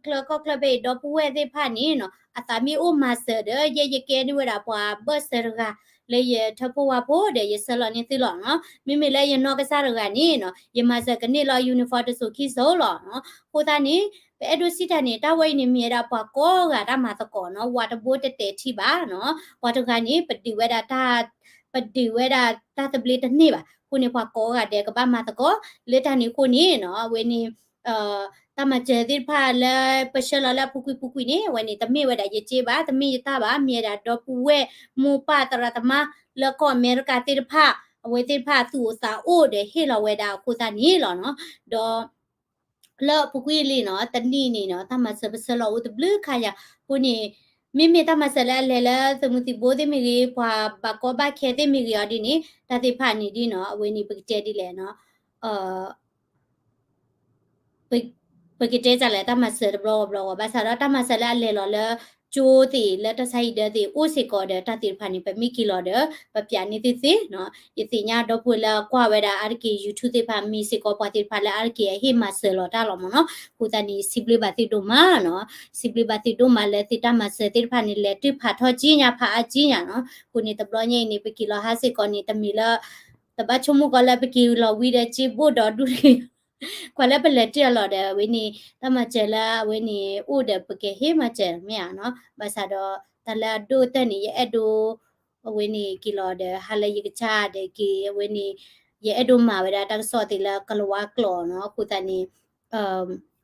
ချၢကီၢ်ချၢဖဲအံၤ ဒီပုၢ်ဝဲၢ်သ့ၣ်တဖၣ်န့ၣ်နီၤ အသးမ့ၢ်အိၣ်မၤစၢၤဒီး ယဲယကဲန့ၢ်ဝဲဒၣ်ပှၤဘၢၣ်စၢၤတဂၤ လၢယထၢဖှိၣ်ဝါဖှိၣ်ဒီး ယဆၢလီၤန့ၢ်သုလီၤနီၤ မ့မ့ၢ်လၢယနီၢ်ကစၢ်တဂၤန့ၣ်နီၤ ယမၤစၢၤကန့ၢ်လီၤ uniform တစိၤခံစိၤလီၤနီၤ အဃိသတးန့ၣ် ပအဲၣ်ဒိးစံးတၢ်န့ၣ် တၢ်ဝဲအံၤန့ၣ် မ့ၢ်ဝဲဒၣ်ပှၤကိးဂၤတၢ်မၤသကိးနီၤ ဝၤတဘိတတဲာ်ထံဘၣ်နီၤ ပှၤတဂၤန့ၣ် ပဒုးဝဲဒၣ်တၢ် ပဒုးဝဲဒၣ်တၢ်သဘျ့တန့ၢ်ဘၣ် အဃိန့ၣ် ပှၤကိးဂၤဒဲးကဘၣ်မၤသကိး လၢတၢ်န့ၣ်အဃိန့ၣ်နီၤ အဝဲန့ၣ် တၢ်မၤစၢၤသ့ၣ်တဖၣ်လၢပဆှၢလီၤလၢအပူၤကွံာ်ပူၤကွံာ်န့ၣ် အဝဲန့ၣ် တမ့ၢ်ဝဲဒၣ်ယစ့ဘၣ် တမ့ၢ်ယတၢ်ဘၣ် မ့ၢ်ဝဲဒၣ်ဒီပုၢ်ဝဲၢ်မိၢ်ပၢ်သရၣ်သမါ လၢကီၢ်အမဲရကၤသ့ၣ်တဖၣ် အဝဲသ့ၣ်တဖၣ်သူၣ်အိၣ်သးအိၣ်ဒီးဟ့ၣ်လီၤဝဲဒၣ်အဃိသတးန့ၣ်လီၤနီၤ ဒီး လၢအပူၤကွံာ်လံနီၤ တနံၣ်န့ၣ်နီၤ တၢ်မၤစၢၤပဆှၢလီၤအိၣ်တဘျုးခါယၤ အဃိန့ၣ် မ့မ့ၢ်တၢ်မၤစၢၤလၢအလဲၤလၢသုးမုၢ်သံၣ်ဘိသ့ၣ်မ့ၢ်ဂ့ၤ ပှၤဘၣ်ကီဘၣ်ခဲသ့ၣ်မ့ၢ်ဂ့ၤအီၤဒ်န့ၣ် တၢ်သ့ၣ်တဖၣ်န့ၣ်ဒ်နီၤ အဝဲန့ၣ်ပကတဲဒ်လဲၣ်နီၤ ပကတဲတၢ်လဲၣ် တၢ်မၤစၢၤတဘျီဂီၢ်ဘျီဂီၢ် ဘၣ်ဆၣ်ဒီးတၢ်မၤစၢၤလၢအလဲၤလီၤလၢ ကၠိသ့ၣ်လၢတၢ်ဆါဟံၣ်ဒၢသ့ၣ်အိၣ်စ့ၢ်ကီးဒီး တၢ်သ့ၣ်တဖၣ်န့ၣ် ပမ့ၢ်က့ၤလီၤဒီး ပပျးန့ၢ်သုသ့နီၤ ယသ့ၣ်ညါဒီပုၢ်ဝဲၢ်လၢကွၢ်ဝဲဒၣ်အါတက့ၢ် YouTube သ့ၣ်တဖၣ် မ့ၢ်စ့ၢ်ကီးပှၤသ့ၣ်တဖၣ်လၢအါတက့ၢ်အဟ့ၣ်မၤစၢၤလီၤတၢ်လီၤမ့ၢ်နီၤ အဃိသတးန့ၣ် စံးဘျုးဘၣ်သုဒိၣ်မးနီၤ စံးဘျုးဘၣ်သုဒိၣ်မးလၢသုတၢ်မၤစၢၤသ့ၣ်တဖၣ်န့ၣ် လဲၤတုၤဖးထီၣ်ကံညါဖးအါကံညါနီၤ အဃိန့ၣ် တဘျီညါအံၤန့ၣ် ပက့ၤလီၤဟါစ့ၢ်ကီးန့ၣ် တမ့ၢ်လၢ တဘၣ်ဆိကမိၣ်ကီးလၢပက့ၤလီၤဝံၤဒီးစ့ဘိၣ်ဒီးဒူၣ် ကွၢ်လၢပလဲၤတုၤအလီၢ်ဒီး အဝဲန့ၣ် တၢ်မၤစၢၤလၢအဝဲန့ၣ် အိၣ်ဒီးပကဟ့ၣ်မၤစၢၤမ့ၢ်ဧါနီၤ ဘၣ်ဆၣ်ဒီး တၢ်လၢအဒိၣ်ကတၢၢ်န့ၣ် ယအဲၣ်ဒိး အဝဲန့ၣ်က့ၤလီၤဒီး ဟါလၢယကစၢ်ဒီးက့ၤ အဝဲန့ၣ် ယအဲၣ်ဒိးမၤဝဲဒၣ်တၢ်ကစီၣ်သ့ၣ်လၢကလၤဝါကျိာ်နီၤ အဃိသတးန့ၣ်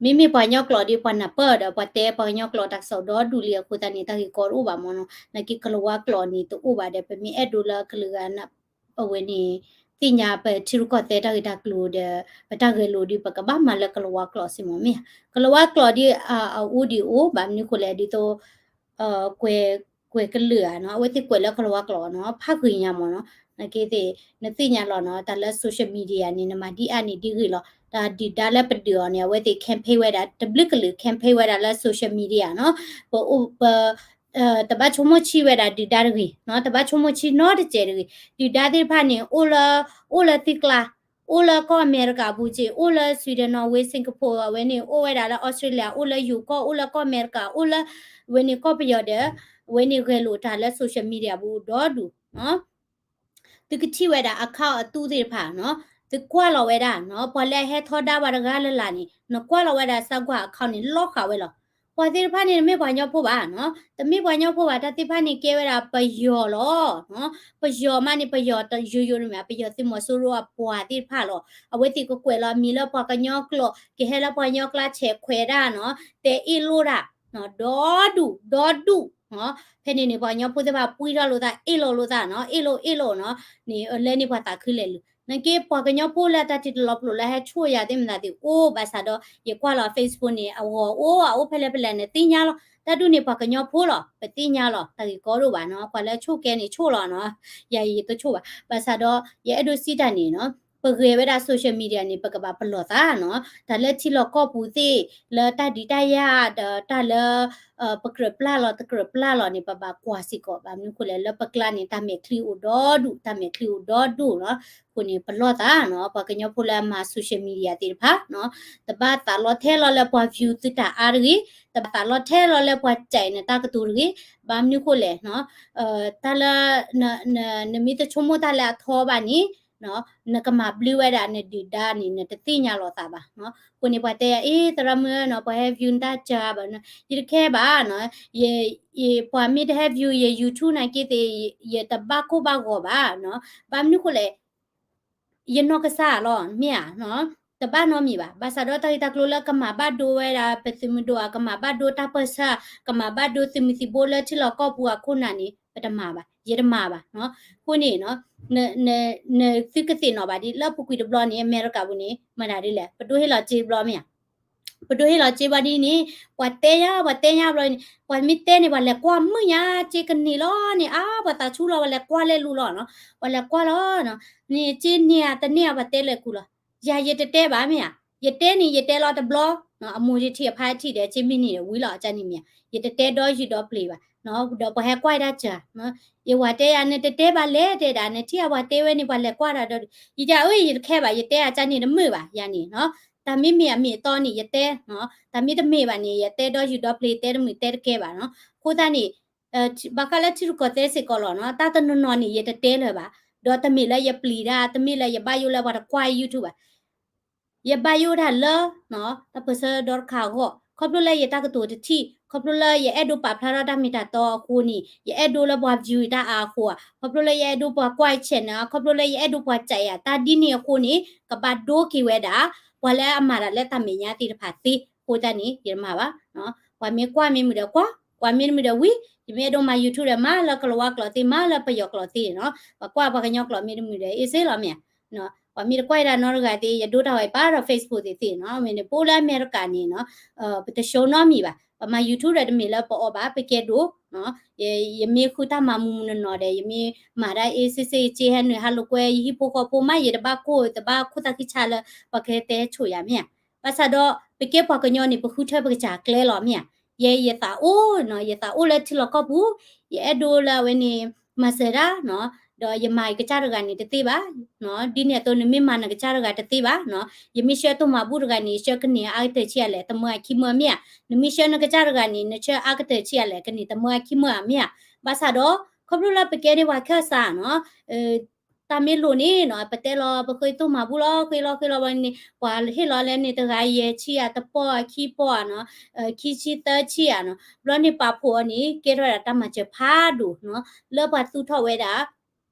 မ့မ့ၢ်ပှၤကညီကျိာ်ဒီး ပှၤနၢ်ပၢၢ်ဒီး ပှၤတဲပှၤကညီကျိာ်တၢ်ကစီၣ်ဒီဒူၣ်လံအဃိသတးန့ၣ် တၢ်ဂ့ၢ်ကီတအိၣ်ဘၣ်မ့ၢ်နီၤ နာ်က့ကလၤဝါကျိာ်န့ၣ်တအိၣ်ဘၣ်ဒီး ပမ့ၢ်အဲၣ်ဒိးလၢကလုာ်ဂၤ အဝဲန့ၣ် သ့ၣ်ညါပထံရူၢ်ကီၢ်သဲးတၢ်ဂ့ၢ်တၢ်ကျိၤဒီး ပတၢ်ဂဲၤလိာ်ဒီး ပကဘၣ်မၤလၢကလၤဝါကျိာ်စ့ၢ်မ့ၢ်မ့ၢ်ဧါ ကလၤဝါကျိာ်ဒီး အအိၣ်ဒံးအိၣ် ဘၣ်မနုၤဃိလဲၣ် ဒ်သိး ကွဲး ကွဲးကလုာ်ဧါနီၤ အဝဲသ့ၣ်ကွဲးလၢကလၤဝါကျိာ်နီၤ ဖးဂ့ၤညါမ့ၢ်နီၤ နာ်က့သ့ၣ် နသ့ၣ်ညါလီၤနီၤ တၢ်လၢ social media န့ၣ် နမၤဒ်အါန့ၣ်ဒ်ဂ့ၤလီၤ တၢ်ဒုၣ်ဒါလၢပဒုးအီၤန့ၣ် အဝဲသ့ၣ် campaign ဝဲဒၣ် တဘျုးကလုာ် campaign ဝဲဒၣ်လၢ social media နီၤ ပအိၣ်ပ တဘၣ်ဆိကမိၣ်ဆံးဝဲဒၣ်ဒုၣ်ဒါတဂ့ၤနီၤ တဘၣ်ဆိကမိၣ်ဆံးနီတစဲးတဂ့ၤ ဒုၣ်ဒါသ့ၣ်တဖၣ်န့ၣ် အိၣ်လၢ အိၣ်လၢသုကျါ အိၣ်လၢကီၢ်အမဲရကၤအပူၤစ့ၢ် အိၣ်လၢ Sweden Norway Singapore အဝဲန့ၣ် အိၣ်ဝဲဒၣ်လၢ Australia အိၣ်လၢယိၤကီၢ် အိၣ်လၢကီၢ်အမဲရကၤ အိၣ်လၢ အဝဲန့ၣ်ကီၢ်ပယီၤဒီး အဝဲန့ၣ်ဂဲၤလိာ်တၢ်လၢ social media ပူၤဒီဒူၣ်နီၤ သုကထံၣ်ဝဲဒၣ် account အသူသ့ၣ်တဖၣ်နီၤ သုကွၢ်လီၤဝဲဒၣ်နီၤ ပှၤလၢအဟဲထီဒါပှၤတဂၤလၢ်လၢ်န့ၣ် နကွၢ်လီၤဝဲဒၣ် စၢ်ကွၢ် account န့ၣ် လီၤဃာ်ဝဲလီၤ ပှၤသ့ၣ်တဖၣ်န့ၣ် တမ့ၢ်ပှၤကညီဖိဘၣ်နီၤ တမ့ၢ်ပှၤကညီဖိဘၣ် တၢ်သ့ၣ်တဖၣ်န့ၣ်ကဲဝဲဒၣ်ပယီၤလီၤ ပယီၤမးန့ၣ် ပယီၤယိယိန့ၣ်မ့ၢ် ပယီၤသုးမီၤစိရိၤအပှၤသ့ၣ်တဖၣ်လီၤ အဝဲသ့ၣ်ကကွဲးလီၤမံၤလၢပှၤကညီကျိာ် ကဟဲလၢပှၤကညီကျါဆဲးခွဲးတၢ်နီၤ တဲအ့ၣ်လိၣ်တၢ် ဒီဒူၣ် ဒီဒူၣ် ဖဲန့ၣ်န့ၣ် ပှၤကညီဖိသ့ၣ်တဖၣ်ပှံထီၣ်လိာ်သး အ့ၣ်လိာ်လိာ်သးနီၤ အ့ၣ်လိာ်အ့ၣ်လိာ်နီၤ န့ၣ် အလဲန့ၢ်ပှၤသးခုလဲၤလၢာ် နာ်က့ပှၤကညီဖိလၢတၢ်တလီၤပလိာ်လၢဟဲဆိၣ်ယၤသ့ၣ်မတၤသ့ၣ်အိၣ်ဘၣ်ဆၣ်ဒီး ယကွၢ်လီၤ Facebook န့ၣ် အဂီၤအိၣ် အအိၣ်ဖဲလဲၣ်ဖဲလဲၣ်န့ၣ် သ့ၣ်ညါလီၤ တၢ်ဒူၣ်န့ၣ်ပှၤကညီဖိလီၤ ပသ့ၣ်ညါလီၤ တၢ်ဂ့ၢ်ကီတအိၣ်ဘၣ်နီၤ ပှၤလၢဆိၣ်ကဲန့ၣ်ဆိၣ်လီၤနီၤ ယၤယတဆိၣ်ဘၣ် ဘၣ်ဆၣ်ဒီး ယအဲၣ်ဒိးစံးတၢ်န့ၣ်နီၤ ပဂဲၤဝဲဒၣ် social media န့ၣ် ပကဘၣ်ပလီၢ်သးနီၤ, တၢ်လၢထံလီၢ်ကီၢ်ပူၤသ့ၣ် လၢတၢ်ဒုးတၢ်ယၤဒီးတၢ်လၢ ပကြၢးပျၢ်လီၤတကြၢးပျၢ်လီၤန့ၣ် ပဘၣ်ကွၢ်စ့ၢ်ကီး ဘၣ်မနုၤအဃိလဲၣ် လၢပကျါန့ၣ် တၢ်မဲာ်ချံအိၣ်ဒီဒူၣ် တၢ်မဲာ်ချံအိၣ်ဒီဒူၣ်နီၤ, အဃိန့ၣ် ပလီၢ်သးနီၤ, ပှၤကညီဖိလၢအမၤ social media သ့ၣ်တဖၣ်နီၤ, တဘၣ်သးလီၤထဲလီၤလၢပှၤ view သုတၢ်အါတဂ့ၤ, တဘၣ်သးလီၤထဲလီၤလၢပှၤစဲးနတၢ်ကတိၤတဂ့ၤ, ဘၣ်မနုၤအဃိလဲၣ်နီၤ, တၢ်လၢ နမ့ၢ်တဆိကမိၣ်တၢ်လၢအထီဘၣ်န့ၣ် နကမၤဘျုးဝဲဒၣ်နဒုၣ်ဒါန့ၣ် နတသ့ၣ်ညါလီၤသးဘၣ်နီၤ, အဃိန့ၣ် ပှၤတဲယၤ အ့ သရၣ်မုၣ်နီၤ ပှၤဟဲ view နတၢ်စၢ်ဘၣ်နီၤ, ယတခဲဘၣ်နီၤ, ယ ပှၤမ့ၢ်တဟဲ view ယ YouTube နာ်က့သ့ၣ် ယတဘၣ်ကိၢ်ဘၣ်ဂီၤဘၣ်နီၤ, ဘၣ်မနုၤအဃိလဲၣ် ယနီၢ်ကစၢ်လီၤ မ့ၢ်ဧါ, တဘၣ်နီတမံၤဘၣ်, ဘၣ်ဆၣ်ဒီးတၢ်ဂ့ၢ်တၢ်ကျိၤလၢကမၤဘၣ်ဒိဝဲဒၣ် ပသုးမုၢ်ဒိၣ်ဧါ, ကမၤဘၣ်ဒိတၢ်ပၢၢ်ဆၢ, ကမၤဘၣ်ဒိသုးမုၢ်သံၣ်ဘိလၢထံလီၢ်ကီၢ်ပူၤအခိၣ်နၢ်န့ၣ် ပတမၤဘၣ်, ယတမၤဘၣ်နီၤ, အဃိန့ၣ် နသုကသ့ၣ်နီၣ်ဘၣ်ဒ် လၢအပူၤကွံာ်တဘျီန့ၣ် အမဲရကၤပူၤန့ၣ် မတၤဒ်လဲၣ် ပဒိဟ့ၣ်လီၤစ့တဘျီမ့ၢ်ဧါ, ပဒိဟ့ၣ်လီၤစ့ဘၣ်ဒ်န့ၣ် ပှၤတဲယၤ ပှၤတဲယၤဘျီန့ၣ် ပှၤမ့ၢ်တဲန့ၣ် ပှၤလဲၤကွၢ်မုာ်ညါ စ့ကန့ၢ်လီၤန့ၣ် အါ ပှၤသးဆူၣ်လီၤ ပှၤလဲၤကွၢ်လဲၤလူၤလီၤနီၤ, ပှၤလဲၤကွၢ်လီၤ န့ၣ်စ့န့ၢ်ဧါတန့ၢ်ဧါ ပှၤတဲလၢကူလီၤ, ယၤယတတဲဘၣ်မ့ၢ်ဧါ, ယတဲန့ၣ် ယတဲလီၤတဘျီ အမိၢ်ယထံၣ်အဖါထံၣ်ဒီး စ့မ့ၢ်န့ၣ်ဝံၤလီၤ အကန့ၣ်မ့ၢ်ဧါ, ယတတဲဒီယူၢ်ဒီပျ့ၤဘၣ်, ဒီးပှၤဟဲကွၢ်တၢ်စၢ်, ယဝၤတဲယၤ နတတဲဘၣ်လဲၣ်တဲဒၣ် နထံၣ်အပှၤတဲဝဲန့ၣ် ပှၤလဲၤကွၢ်တၢ်ဒီး ယတဲအၢ ယတခဲဘၣ် ယတဲအကန့ၣ်တမုာ်ဘၣ် ယၤန့ၣ်နီၤ, တၢ်မ့ၢ်မ့ၢ်အမ့ၢ်အတီန့ၣ် ယတဲ, တၢ်မ့ၢ်တမ့ၢ်ဘၣ်န့ၣ် ယတဲဒီယူၢ်ဒီပျ့ၤ တဲတမုာ်တဲတကဲဘၣ်နီၤ, အဃိသတးန့ၣ် ဘၣ်ဃးလၢထံရူၢ်ကီၢ်သဲးစ့ၢ်ကီးလီၤနီၤ, တၢ်တနီၤနီၤန့ၣ် ယတတဲလၢၤဘၣ်, ဒီးတမ့ၢ်လၢယပျံၤတၢ် တမ့ၢ်လၢယဘၣ်ယိၣ်လၢပှၤတကွၢ် YouTube ဘၣ်, ယဘၣ်ယိၣ်တၢ်လၢ တၢ်ပၢၢ်ဆၢဒီတခါအဂီၢ်, ခီဖျိလၢယတၢ်ကတိၤတထံၣ် ခီဖျိလၢယအဲၣ်ဒိးပာ်ဖျါထီၣ်တၢ်မ့ၢ်တၢ်တီအဃိန့ၣ် ယအဲၣ်ဒိးလၢပှၤ view တၢ်အါအဃိဧါ, ခီဖျိလၢယအဲၣ်ဒိးပှၤကွၢ် channel ခီဖျိလၢယအဲၣ်ဒိးပှၤစဲးယၤ တၢ်ဒ်န့ၣ်အဃိန့ၣ် ကဘၣ်ဒိက့ၤဝဲဒၣ် ပှၤလၢအမၤတၢ်လၢတၢ်မဲာ်ညါသ့ၣ်တဖၣ်သ့, အဃိသတးန့ၣ် ယတမၤဘၣ်, ပှၤမ့ၢ်ကွၢ်မ့ၢ်မုာ်ဒီးကွၢ်, ကွၢ်မ့ၢ်တမုာ်ဒီးဝံၤ, ယမ့ၢ်အဲၣ်ဒိးမၤ YouTube ဒီးမၤ လၢကလၤဝါကျိာ်သ့ မၤလၢပယီၤကျိာ်သ့နီၤ, ပှၤကွၢ်ပှၤကညီကျိာ်မ့ၢ်တမုာ်ဒီး အ့ၣ်စ့လီၤမ့ၢ်ဧါ, ပှၤမ့ၢ်တကွၢ်ဒၣ်နီတဂၤသ့ ယဒိတၢ်ဝဲပာ်ဒီး Facebook သ့ၣ်သ့ၣ်နီၤ, မ့ၢ်န့ၣ် ပအိၣ်လၢအမဲရကၤန့ၣ်နီၤ, ပတ show နီတမံၤဘၣ်, ပမၤ YouTube ဒီးတမ့ၢ်လၢပအီၣ်ဘၣ် ပကဲဒိၣ် ယမ့ၢ်ဃုတၢ်မၤမူးမူးနီၢ်နီၢ်ဒီး ယမ့ၢ်မၤတၢ်အ့ၣ်စ့ၣ်စ့ၣ် က့ဟဲနုာ်ဟးလိာ်ကွဲ ယဟံၣ်ဖိဃီဖိမး ယတဘၣ်ကိၢ်တဘၣ်ခိၣ်သးခံဆါလၢ ပှၤကတဲဆိၣ်ယၤမ့ၢ်ဧါ, ဘၣ်ဆၣ်ဒီး ပကဲပှၤကညီန့ၣ် ပဃုထၢပကစၢ်ကျဲလီၤမ့ၢ်ဧါ, ယဲယသးအိၣ်နီၤ, ယသးအိၣ်လၢထံလီၢ်ကီၢ်ပူၤ, ယအဲၣ်ဒိးလၢအဝဲန့ၣ် မၤစၢၤတၢ်နီၤ, ဒီးယမၤယကစၢ်တဂၤန့ၣ်တသ့ဘၣ်, ဒ်န့ၣ်အသိး နမ့ၢ်မၤနကစၢ်တဂၤတသ့ဘၣ်နီၤ, ယမ့ၢ်ဆှၢတိၢ်မၤဘူၣ်တဂၤန့ၣ် ယဆှၢကန့ၢ်အါကတၢၢ်ဆံးအါလဲၣ် တမၢအခံမၢမ့ၢ်ဧါ, နမ့ၢ်ဆှၢနကစၢ်တဂၤန့ၣ် နဆှၢအါကတၢၢ်ဆံးအါလဲၣ် ကန့ၢ်တမၢအခံမၢဧါမ့ၢ်ဧါ, ဘၣ်ဆၣ်ဒီး ခီဖျိလၢပကဲန့ၢ်ပှၤခၢၣ်စးနီၤ တၢ်မ့ၢ်လိၣ်န့ၣ်နီၤ ပတဲလီၤ ပဃ့တိၢ်မၤဘူၣ်လီၤ ဃ့လီၤဃ့လီၤဘၣ်န့ၣ် ပှၤဟ့ၣ်လီၤလၢန့ၣ် တဂၤယဲၢ်ဆံဧါ တပီၢ်ဧါ ခံပီၢ်ဧါနီၤ, ခံဆံသၢဆံဧါနီၤ, ဘျီန့ၣ်ပာ်ဖှိၣ်အီၤန့ၣ် ကဲထီၣ်ဝဲဒၣ်တၢ်မၤစၢၤဖးဒိၣ်နီၤ, လၢပှၤသူၣ်ထီၣ်ဝဲဒၣ်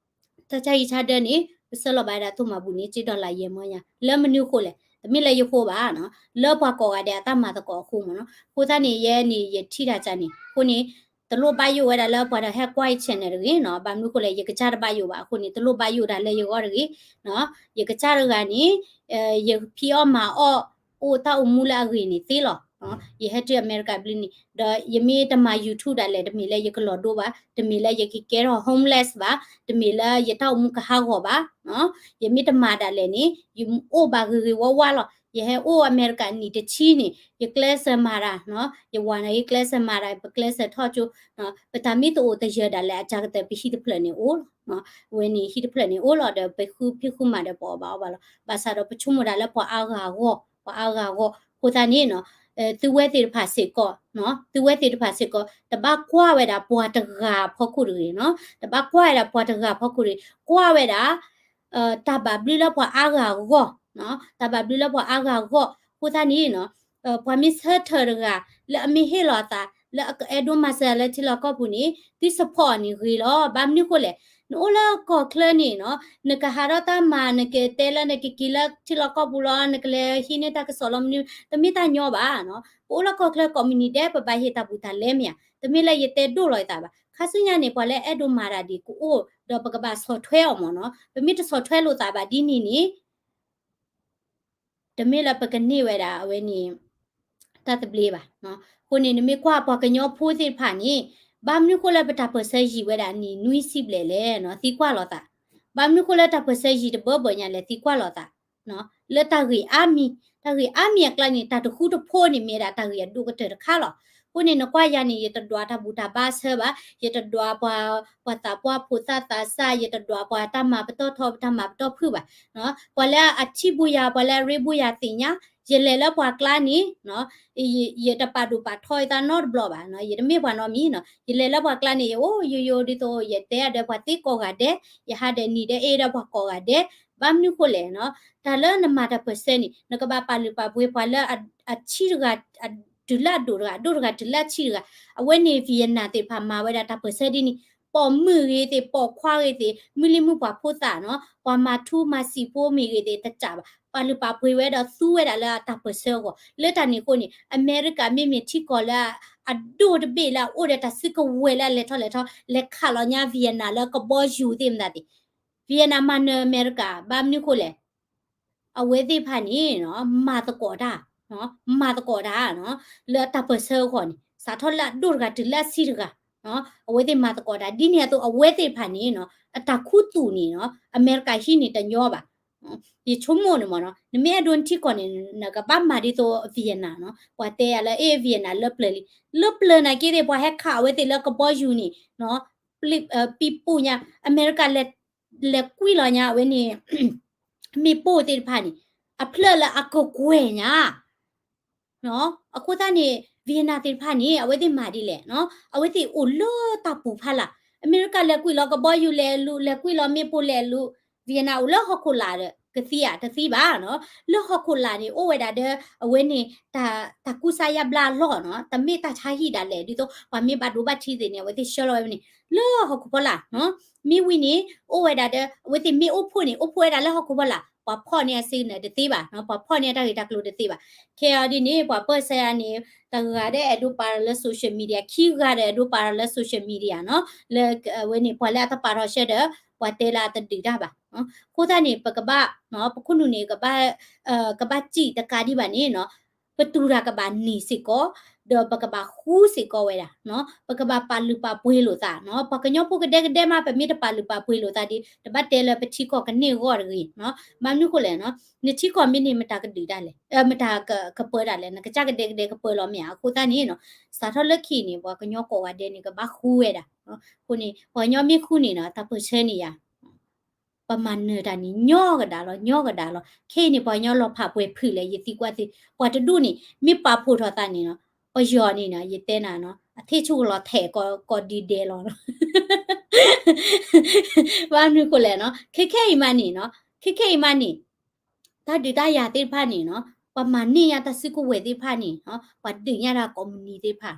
တၢ်ဆါဟံၣ်ဆါဒၢန့ၣ် ပဆှၢလီၤဘၣ်ဝဲဒၣ်တိၢ်မၤဘူၣ်န့ၣ် ကၠ့ဒီလၣ်ယဲၢ်မၢညါ လၢမနုၤအဃိလဲၣ်, တမ့ၢ်လၢယဃိဘၣ်နီၤ, လၢပှၤကိးဂၤဒဲးအတၢ်မၤသကိးအဃိမ့ၢ်နီၤ, အဃိသတးန့ၣ် ယဲန့ၣ် ယထံၣ်တၢ်ကါန့ၣ် အဃိန့ၣ် တလိၣ်ဘၣ်ယိၣ်ဝဲဒၣ်လၢပှၤဒီးဟဲကွၢ်ယ channel တဂ့ၤနီၤ, ဘၣ်မနုၤအဃိလဲၣ် ယကစၢ်တဘၣ်ယိၣ်ဘၣ်အဃိန့ၣ် တလိၣ်ဘၣ်ယိၣ်တၢ်လၢယဂီၢ်တဂ့ၤနီၤ, ယကစၢ်တဂၤန့ၣ် ယဖံးအီၣ်မၤအီၣ် အိၣ်တၢ်အိၣ်မူလၢအဂ့ၤန့ၣ်သ့လီၤ, ယဟဲတုၤအမဲရကၤဘျုးန့ၣ် ဒီးယမ့ၢ်တမၤ YouTube ဒၣ်လဲာ် တမ့ၢ်လၢယကလီၤဒိဘၣ်, တမ့ၢ်လၢယကကဲထီၣ် homeless ဘၣ်, တမ့ၢ်လၢယတၢ်အိၣ်မူကဟးဂီၤဘၣ်, ယမ့ၢ်တမၤဒၣ်လဲာ်န့ၣ် ယအိၣ်ဘၣ်ဂ့ၤဂ့ၤဝါဝါလီၤ, ယဟဲအိၣ်အမဲရကၤနံၣ်တဆံန့ၣ် ယကျဲးစၢးမၤတၢ်, ယဝၤန့ၣ်ကျဲးစၢးမၤတၢ် ပကျဲးစၢးထီၣ်ကၠိ, ပတၢ်မ့ၢ်တအိၣ်တယၢၤဒၣ်လဲာ် အစှၤကတၢၢ်ပဟံၣ်တဖျၢၣ်န့ၣ်အိၣ်လီၤ, ဝဲန့ၣ်ဟံၣ်တဖျၢၣ်န့ၣ်အိၣ်လီၤ ဒီးပဃုဖံးဃုမၤဒီးပအီၣ်ဘၣ်အီၣ်ဘၣ်လီၤ, ဘၣ်ဆၣ်ဒီးပဆိကမိၣ်ဒၣ်လၢပှၤအါဂၤအဂီၢ်, ပှၤအါဂၤအဂီၢ်, အဃိသတးန့ၣ် သုဝဲသ့ၣ်တဖၣ်စ့ၢ်ကီး, သုဝဲသ့ၣ်တဖၣ်စ့ၢ်ကီး တဘၣ်ကွၢ်ဝဲဒၣ်ပှၤတဂၤအဖီခိၣ်တဂ့ၤနီၤ, တဘၣ်ကွၢ်ဝဲဒၣ်ပှၤတဂၤအဖီခိၣ်တဂ့ၤ, ကွၢ်ဝဲဒၣ် တၢ်ဘၣ်ဘျုးလၢပှၤအါဂၤအဂီၢ်, တၢ်ဘၣ်ဘျုးလၢပှၤအါဂၤအဂီၢ်, အဃိသတးန့ၣ် ပှၤမ့ၢ်ဆၢထၢၣ်တဂၤ လၢအမ့ၢ်ဟ့ၣ်လီၤအသး လၢအကအဲၣ်ဒိးမၤစၢၤလၢထံလီၢ်ကီၢ်ပူၤန့ၣ် သု support အီၤန့ၣ်ဂ့ၤလီၤ. ဘၣ်မနုၤအဃိလဲၣ်, နအိၣ်လၢကီၢ်ချၢန့ၣ်နီၤ, နကဟးထီၣ်တၢ်မၤ နကတဲလၢနကက့ၤလၢထံလီၢ်ကီၢ်ပူၤလီၤ, နကလဲၤဟံးန့ၢ်တၢ်ကစီၣ်လီၤမနုၤ တမ့ၢ်တၢ်ညီဘၣ်နီၤ. ပအိၣ်လၢကီၢ်ချၢကိးမုၢ်နံၤဒဲး ပဘၣ်ဟ့ၣ်တၢ်ဘူးတၢ်လဲမ့ၢ်ဧါ, တမ့ၢ်လၢယတဲဒိၣ်လီၤယသးဘၣ်. ခါဆူညါန့ၣ် ပှၤလၢအဲၣ်ဒိးမၤတၢ်ဒံးကအိၣ်, ဒီးပကဘၣ်ဆီၣ်ထွဲအီၤမ့ၢ်နီၤ. ပမ့ၢ်တဆီၣ်ထွဲလိာ်သးဘၣ်ဒ်န့ၣ်န့ၣ် တမ့ၢ်လၢပကန့ၢ်ဝဲဒၣ်အဝဲန့ၣ် တၢ်သဘျ့ဘၣ်. အဃိန့ၣ် နမ့ၢ်ကွၢ်ပှၤကညီဖိသ့ၣ်တဖၣ်န့ၣ် ဘၣ်မနုၤအဃိလၢပတၢ်ပၢၢ်ဆၢယံာ်ဝဲဒၣ်နံၣ်နွံဆံဘျဲၣ်လဲၣ်နီၤ, သံကွၢ်လိာ်သး. ဘၣ်မနုၤဃိလၢတၢ်ပၢၢ်ဆၢယံာ်တဘၢဘၢညါလဲၣ် သံကွၢ်လိာ်သး လၢတၢ်ဂ့ၢ်အါမံၤ, တၢ်ဂ့ၢ်အါမံၤအကျါန့ၣ် တၢ်တဃူတဖိးန့ၣ် မ့ၢ်ဒၣ်တၢ်ဂ့ၢ်အဒိၣ်ကတၢၢ်တခါလီၤ. အဃိန့ၣ် နကွၢ်ယၤန့ၣ် ယတဒွးတၢ်ဘူၣ်တၢ်ဘါဆၢဘၣ်, ယတဒွးပှၤ, ပှၤသးပှၢ်ဖိသၣ်သးစၢ်, ယတဒွးပှၤတၢ်မၤပတီၢ်ထီ တၢ်မၤပတီၢ်ဖုၣ်ဘၣ်. ပှၤလၢအထံၣ်ဘူယၤ ပှၤလၢအရ့ဘူယၤသ့ၣ်ညါ, ယလဲၤလၢပှၤကျါန့ၣ် ယတပာ်ဒိၣ်ပာ်ထီအသးနီတဘျီဘၣ်, ယတမ့ၢ်ပှၤနီတမံၤနီၤ, ယလဲၤလၢပှၤကျါန့ၣ် ယအိၣ်ယိယိဒ်သိး ယတဲအဒၢးပှၤသ့ကိးဂၤဒဲး, ယဟးဒီးနံၤဒီးအဲၣ်ဒီးပှၤကိးဂၤဒဲး, ဘၣ်မနုၤဃိလဲၣ်နီၤ, တၢ်လၢနမၤတၢ်ပၢၢ်ဆၢန့ၣ် နကဘၣ်ပာ်လုၢ်ပာ်ပှ့ၤပှၤလၢအဆံးတဂၤ, တုၤလၢအဒိၣ်တဂၤ, အဒိၣ်တဂၤတုၤလၢအဆံးတဂၤ, အဝဲန့ၣ် Vietnam သ့ၣ်တဖၣ်မၤဝဲဒၣ်တၢ်ပၢၢ်ဆၢဒ်န့ၣ်, ပိာ်မုၣ်ဂ့ၤသ့ၣ်, ပိာ်ခွါဂ့ၤသ့ၣ်, မုၢ်လံၢ်မုၢ်ပှၢ်ဖိသၣ်နီၤ, ပှၤမၤထူမၤစံာ်ဖိမ့ၢ်ဂ့ၤသ့ၣ် တစၢ်ဘၣ်, ပာ်လုၢ်ပာ်ပှ့ၤဝဲဒီးသူဝဲဒၣ်လၢတၢ်ပၢၢ်ဆၢအဂီၢ်, လၢတၢ်န့ၣ်အဃိန့ၣ် အမဲရကၤမ့မ့ၢ်ထံကီၢ်လၢအဒိၣ်တဘ့ၣ်လၢအအိၣ်ဒီးတၢ်စုကဝဲၤလၢအလဲၤထီၣ်လဲၤထီ, လဲၤခးလီၤညါ Vietnam လၢကဘီယူၤသ့ၣ်မတၤသ့ၣ်, Vietnam မၤနၢၤအမဲရကၤ ဘၣ်မနုၤဃိလဲၣ် အဝဲသ့ၣ်တဖၣ်န့ၣ် မၤသကိးတၢ်, မၤသကိးတၢ် လၢတၢ်ပၢၢ်ဆၢအဂီၢ်န့ၣ် စးထီၣ်လၢအဒိၣ်တဂၤတုၤလၢအဆံးတဂၤ, အဝဲသ့ၣ်မၤသကိးတၢ် ဒ်န့ၣ်အသိး အဝဲသ့ၣ်တဖၣ်န့ၣ် အတၢ်ခူသူၣ်န့ၣ် အမဲရကၤဟံးန့ၢ်တညီဘၣ်. ယဆိကမိၣ်န့ၣ်မ့ၢ်နီၤ နမ့ၢ်အဲၣ်ဒိးနထံကီၢ်န့ၣ် နကဘၣ်မၤဒ်သိး Vietnam နီၤ, ပှၤတဲယၤလၢ အဲ Vietnam လၢပျၢၤလံ, လၢပျၢၤနာ်က့သ့ၣ် ပှၤဟဲခးအဝဲသ့ၣ်လၢကဘီယူၤန့ၣ် ပံပူၣ်ညါ အမဲရကၤ လဲၤကွံာ်လီၤညါအဝဲန့ၣ် မ့ၣ်ပိၢ်သ့ၣ်တဖၣ်န့ၣ် အဖျၢၣ်လၢအကကွဲၢ်ညါ အဃိသတးန့ၣ် Vietnam သ့ၣ်တဖၣ်န့ၣ် အဝဲသ့ၣ်မၤဒ်လဲၣ်, အဝဲသ့ၣ်အိၣ်လၢတၢ်ပူၤဖးလာ်, အမဲရကၤလဲၤကွံာ်လီၤကဘီယူၤလဲၤလူၤ လဲၤကွံာ်လီၤမ့ၣ်ပိၢ်လဲၤလူၤ, Vietnam အိၣ်လၢဟီၣ်ခိၣ်လာ်ဒီး ကသံဧါ တသံဘၣ်နီၤ, လၢဟီၣ်ခိၣ်လာ်န့ၣ် အိၣ်ဝဲဒၣ်ဒီး အဝဲန့ၣ် တၢ်ကူစါယါဘျါအလီၢ်နီၤ, တမ့ၢ်တၢ်ဆါဟံၣ်ဒၣ်လဲာ် ဒ်သိး ပှၤမ့ၢ်ဘၣ်ဒိဘၣ်ထံးသ့ၣ်န့ၣ် အဝဲသ့ၣ်ဆှၢလီၤဝဲန့ၣ် လၢဟီၣ်ခိၣ်ဖီလာ်, မ့ၢ်ဝံၤန့ၣ် အိၣ်ဝဲဒၣ်ဒီး အဝဲသ့ၣ်မ့ၢ်အိၣ်ဖှိၣ်န့ၣ် အိၣ်ဖှိၣ်ဝဲဒၣ်လၢဟီၣ်ခိၣ်ဖီလာ်, ပှၤဖီၣ်န့ၢ်အ signal တသ့ဘၣ်, ပှၤဖီၣ်န့ၢ်အတၢ်ဂ့ၢ်တၢ်ကျိၤတသ့ဘၣ်. ခဲအံၤဒ်န့ၣ် ပှၤပၢၢ်ဆၢယၤန့ၣ် တဂၤဒီးအဲၣ်ဒိးပာ်လၢ social media, ခံဂၤဒီးအဲၣ်ဒိးပာ်လၢ social media နီၤ, လၢအဝဲန့ၣ် ပှၤလၢအတပာ်ထီၣ်ရှဲဒီး ပှၤတဲလၢအတဒုးတၢ်ဘၣ်. အဃိသတးန့ၣ် ပကဘၣ် ပခိၣ်နူာ်န့ၣ် ကဘၣ် ကဘၣ်စံၣ်တကးဒံးဘၣ်န့ၣ်နီၤ, ပတူၢ်တၢ်ကဘၣ်န့ၢ်စ့ၢ်ကီး, ဒီးပကဘၣ်ဃူစ့ၢ်ကီးဝဲဒၣ်, ပကဘၣ်ပာ်လုၢ်ပာ်ပှ့ၤလိာ်သး, ပှၤကညီဖိကဒဲကဒဲမး ပမ့ၢ်တပာ်လုၢ်ပာ်ပှ့ၤလိာ်သးဒီး တဘၣ်တဲလၢပထံကီၢ်ကန့ၢ်အဂီၢ်တဂ့ၤ, ဘၣ်မနုၤဃိလဲၣ်, နထံကီၢ်မ့ၢ်န့ၢ်မတၤကဒုးတၢ်လဲၣ်, မတၤကပၢတၢ်လဲၣ်, နကစၢ်ကဒဲကဒဲကပၢလီၤမ့ၢ်ဧါ. အဃိသတးန့ၣ်နီၤ, စးထီၣ်လၢခံန့ၣ် ပှၤကညီကိးဂၤဒဲးန့ၣ် ကဘၣ်ဃူဝဲဒၣ်, အဃိန့ၣ် ပှၤကညီမ့ၢ်ဃူန့ၣ်နီၤ တၢ်ပၢၢ်ဆၢန့ၣ်ယၤ ပမၤနၢၤတၢ်န့ၣ် ညီကဒးလီၤ, ညီကဒးလီၤ. ခဲအံၤန့ၣ် ပှၤကညီလီၤဖးပှဲၤဖုးလဲၣ်, ယသံကွၢ်သု, ပှၤတဒူၣ်န့ၣ် မ့ၢ်ပာ်ဖှိၣ်ထီၣ်သးန့ၣ်နီၤ, ပယီၤန့ၣ်နီၤ ယတဲနၤနီၤ အထံၣ်ဆူၣ်ကလီၤထဲးကိးဒံးဒဲးလီၤ. ဘၣ်မနုၤဃိလဲၣ်နီၤ, ခဲခဲအံၤမးန့ၣ်နီၤ, ခဲခဲအံၤမးန့ၣ် တၢ်ဒုးတၢ်ယၤသ့ၣ်တဖၣ်န့ၣ်နီၤ, ပှၤမၤန့ၢ်ညါတၢ်စုကဝဲၤသ့ၣ်တဖၣ်န့ၣ်နီၤ, ပှၤဒုးညါတၢ်ကိးမုၢ်နံၤသ့ၣ်တဖၣ်,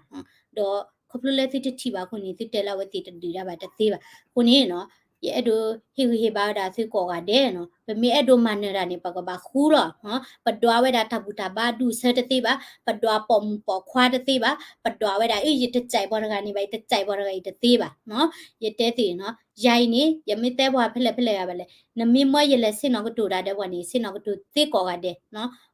ဒီးခီဖျိလၢသုတထံၣ်ဘၣ်အဃိန့ၣ် သုတဲလၢအဝဲသ့ၣ်တဒုးတၢ်ဘၣ်တသ့ဘၣ်. အဃိန့ၣ်နီၤ, ယအဲၣ်ဒိးဟ့ၣ်ဂံၢ်ဟ့ၣ်ဘါဝဲဒၣ်သုကိးဂၤဒဲးနီၤ, ပမ့ၢ်အဲၣ်ဒိးမၤနၢၤတၢ်န့ၣ် ပကဘၣ်ဃူလီၤ. ပဒွးဝဲဒၣ်တၢ်ဘူၣ်တၢ်ဘါဒူၣ်ဆၢတသ့ဘၣ်, ပဒွးပိာ်မုၣ်ပိာ်ခွါတသ့ဘၣ်, ပဒွးဝဲဒၣ် အၢ ယတကြိုက်ပှၤတဂၤန့ၣ်ဘၣ်, ယတကြိုက်ပှၤတဂၤအံၤတသ့ဘၣ်. ယတဲသ့ၣ်နီၤ, ယၤအံၤန့ၣ် ယမ့ၢ်တဲပှၤဖဲလဲၣ်ဖဲလဲၣ်ဂၤဘၣ်လဲၣ်, နမ့ၢ်မၢယလဲၤဆ့ၣ်နီၤကတိၤတၢ်ဒီးပှၤန့ၣ် ဆ့ၣ်နီၤကတိၤသ့ကိးဂၤဒဲး.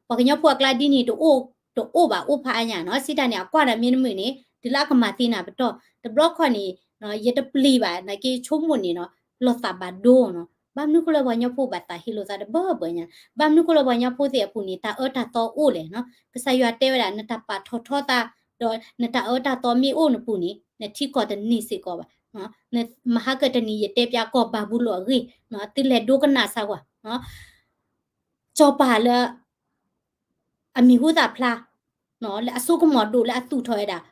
ပှၤကညီဖိအကျါဒ်န့ၣ် တအိၣ်ဘၣ်အိၣ်ဖးအါညါနီၤ, စံးတၢ်န့ၣ် အကွၢ်တၢ်မ့ၢ်တမုာ်န့ၣ် တုၤလၢအကမၤသ့နၤပတီၢ်, တဘျီခီန့ၣ် ယတပျံၤဘၣ် နာ်က့ဆိကမိၣ်န့ၣ်နီၤ, လီၤသးဘၣ်ဒိနီၤ. ဘၣ်မနုၤဃိလၢပှၤကညီဖိဘၣ်သးဟ့လိာ်သးတဘၢဘၢညါ, ဘၣ်မနုၤဃိလၢပှၤကညီဖိသ့ၣ်အပူၤန့ၣ် တၢ်အၢတၢ်သီအိၣ်လဲၣ်နီၤ. ကစၢ်ယွၤတဲဝဲဒၣ် နတၢ်ပာ်ထီၣ်ထီသး ဒီးနတၢ်အၢတၢ်သီမ့ၢ်အိၣ်နပူၤန့ၣ် နထံကီၢ်တန့ၢ်စ့ၢ်ကီးဘၣ်. မဟါကတနံၤ ယတဲပျးကီၢ်ဘၤဘူလိၣ်အဂ့ၢ်, သုလဲၤဒိကနၣ်စၢ်ကွၢ်, စီၤပၤလၢ အမံၤဟူသၣ်ဖျါ လၢအစိကမီၤဒိၣ်လၢအသူၣ်ထီၣ်ဝဲဒၣ်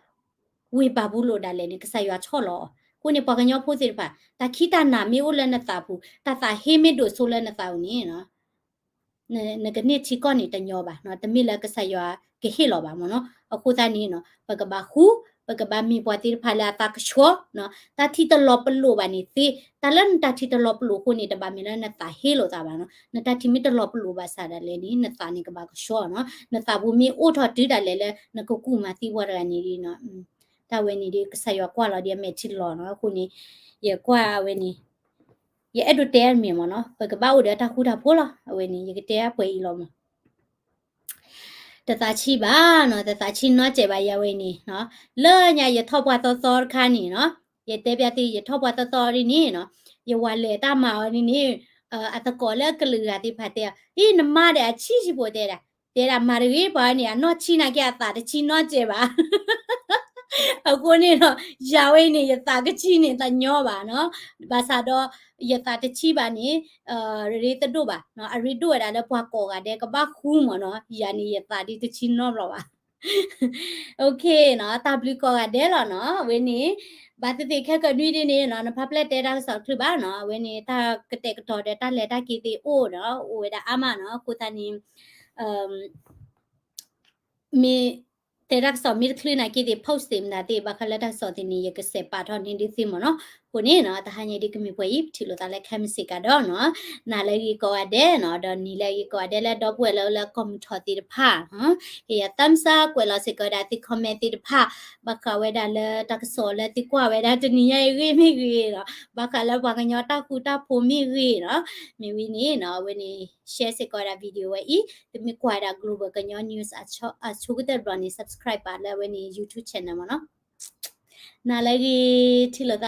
ဝ့ၢ်ဘၤဘူလိၣ်ဒၣ်လဲာ်န့ၣ် ကစၢ်ယွၤဆီၣ်လီၤအီၤ. အဃိန့ၣ် ပှၤကညီဖိသ့ၣ်တဖၣ် တၢ်ခံးတၢ်နၤမ့ၢ်အိၣ်လၢနသးပူၤ, တၢ်သးဟ့မ့ၢ်ဒိၣ်စိလၢနသးပူၤန့ၣ် နကန့ၢ်ထံကီၢ်န့ၣ်တညီဘၣ်, တမ့ၢ်လၢကစၢ်ယွၤကဟ့ၣ်လီၤဘၣ်မ့ၢ်နီၤ. အဃိသတးန့ၣ် ပကဘၣ်ဃူ, ပကဘၣ်မ့ၢ်ပှၤသ့ၣ်တဖၣ်လၢအသးကဆှီ, တၢ်ထံၣ်တလီၤပလိာ်ဘၣ်န့ၣ်သ့, တၢ်လၢနတၢ်ထံၣ်တလီၤပလိာ်အဃိန့ၣ် တဘၣ်မ့ၢ်လၢနသးဟ့လိာ်သးဘၣ်နီၤ. နတၢ်ထံၣ်မ့ၢ်တလီၤပလိာ်ဘၣ်ဆၣ်ဒၣ်လဲာ်န့ၣ် နသးန့ၣ်ကဘၣ်ကဆှီနီၤ. နသးပူၤမ့ၢ်အိၣ်ထီၣ်တုၤဒၣ်လဲာ်လၢ နကကူၣ်မၤသံပှၤတဂၤန့ၣ်ဒီး တၢ်ဝဲန့ၣ်ဒီး ကစၢ်ယွၤကွၢ်လီၤဒီးအမဲာ်ထံလီၤနီၤ. အဃိန့ၣ် ယကွၢ်အဝဲန့ၣ် ယအဲၣ်ဒိးတဲအမ့ၢ်မ့ၢ်နီၤ, ပကဘၣ်အိၣ်ဒီးတၢ်ဃူတၢ်ဖိးလီၤ. အဝဲန့ၣ် ယကတဲအပှဲၤအံၤလီၤမ့ၢ် တသးဆံးဘၣ်နီၤ, တသးဆံးနီတစဲးဘၣ် ယဝဲန့ၣ်နီၤ. လၢညါယထီၣ်ပှၢ်သီသီတခါန့ၣ်နီၤ, ယတဲပျးသု ယထီၣ်ပှၤသီသီဒ်န့ၣ်နီၤ, ယဝၤလဲၤတၢ်မၤအီၤဒ်န့ၣ် အသကိးလၢအကလုာ်ဂၤသ့ၣ်တဖၣ်တဲအီၤ အံၤ နမါဒီးအဆံးဆံးဖိတဲဒၣ်, တဲဒၣ်မၤတဂ့ၤ ပှၤန့ၣ် အနီၢ်ဆံးနာ်က့ အသးတဆံးနီတစဲးဘၣ်. အဃိန့ၣ်ဒီး ယၤဝဲအံၤန့ၣ် ယသးကဆံးန့ၣ်တညီဘၣ်နီၤ, ဘၣ်ဆၣ်ဒီး ယသးတဆံးဘၣ်န့ၣ် ရ့သဒိၣ်ဘၣ်, အရ့ဒိၣ်ဝဲဒၣ်လၢပှၤကိးဂၤဒဲးကဘၣ်ဃူမၢ်နီၤ, ယၤန့ၣ် ယသးဒ်တဆံးနီတဘျီဘၣ်. တၢ်ဘျုးကိးဂၤဒဲးလီၤနီၤ, အဝဲန့ၣ် ဘၣ်သ့ၣ်သ့ၣ်ခဲကနွံဒ်န့ၣ်နီၤ, နဖးဖျဲၣ်တဲတၢ်ကစီၣ်တချုးဘၣ်နီၤ, အဝဲန့ၣ် တၢ်ကတဲာ်ကတီၤဒီးတၢ်လဲၤတၢ်က့ၤသ့ၣ်အိၣ်ဒီး အိၣ်ဝဲဒၣ်အါမးနီၤ, အဃိသတးန့ၣ် မ့ၢ် တဲတၢ်ကစီၣ်မ့ၢ်တချုးနာ်က့သ့ၣ် post သ့ၣ်မတၤသ့ၣ် ဘၣ်ဃးလၢတၢ်ကစီၣ်သ့ၣ်န့ၣ် ယကစဲးပာ်ထီၣ်န့ၢ်ဒုးသ့မၢ်နီၤ, အဃိန့ၣ်နီၤ တဟါညါဒ်ကမ့ၢ်ပှဲၤအံၤ ပထံၣ်လိာ်သးလၢခဲမုၢ်ဆ့ၣ်ကဒီးနီၤ, နၤလၢအဂ့ၤကိးဂၤဒဲးနီၤ, ဒီးနံၤလၢအဂ့ၤကိးဂၤဒဲးလၢဒီပုၢ်ဝဲၢ်လၢအိၣ်လၢကီၢ်မုၢ်ထီၣ်သ့ၣ်တဖၣ် ဟ့ၣ်ယၤ thumbs up ကွဲးလီၤစ့ၢ်ကီးဝဲဒၣ်သု comment သ့ၣ်တဖၣ်, ဘၣ်ဃးဝဲဒၣ်လၢတၢ်ကစီၣ်လၢသုကွၢ်ဝဲဒၣ်တနံၤညါအံၤဂ့ၢ်မ့ၢ်ဂ့ၤနီၤ, ဘၣ်ဃးလၢပှၤကညီတၢ်ဃူတၢ်ဖိးမ့ၢ်ဂ့ၤနီၤ, မ့ၢ်ဝံၤန့ၣ်နီၤ အဝဲန့ၣ် share စ့ၢ်ကီးဝဲဒၣ် video ဝဲအံၤ, သုမ့ၢ်ကွၢ်ဝဲဒၣ် global ကညီ news အဆိကတၢၢ်တဘျီန့ၣ် subscribe ပာ်လၢအဝဲန့ၣ် YouTube channel မၢ်နီၤ, နၤလၢအဂ့ၤ ထံၣ်လိာ်သး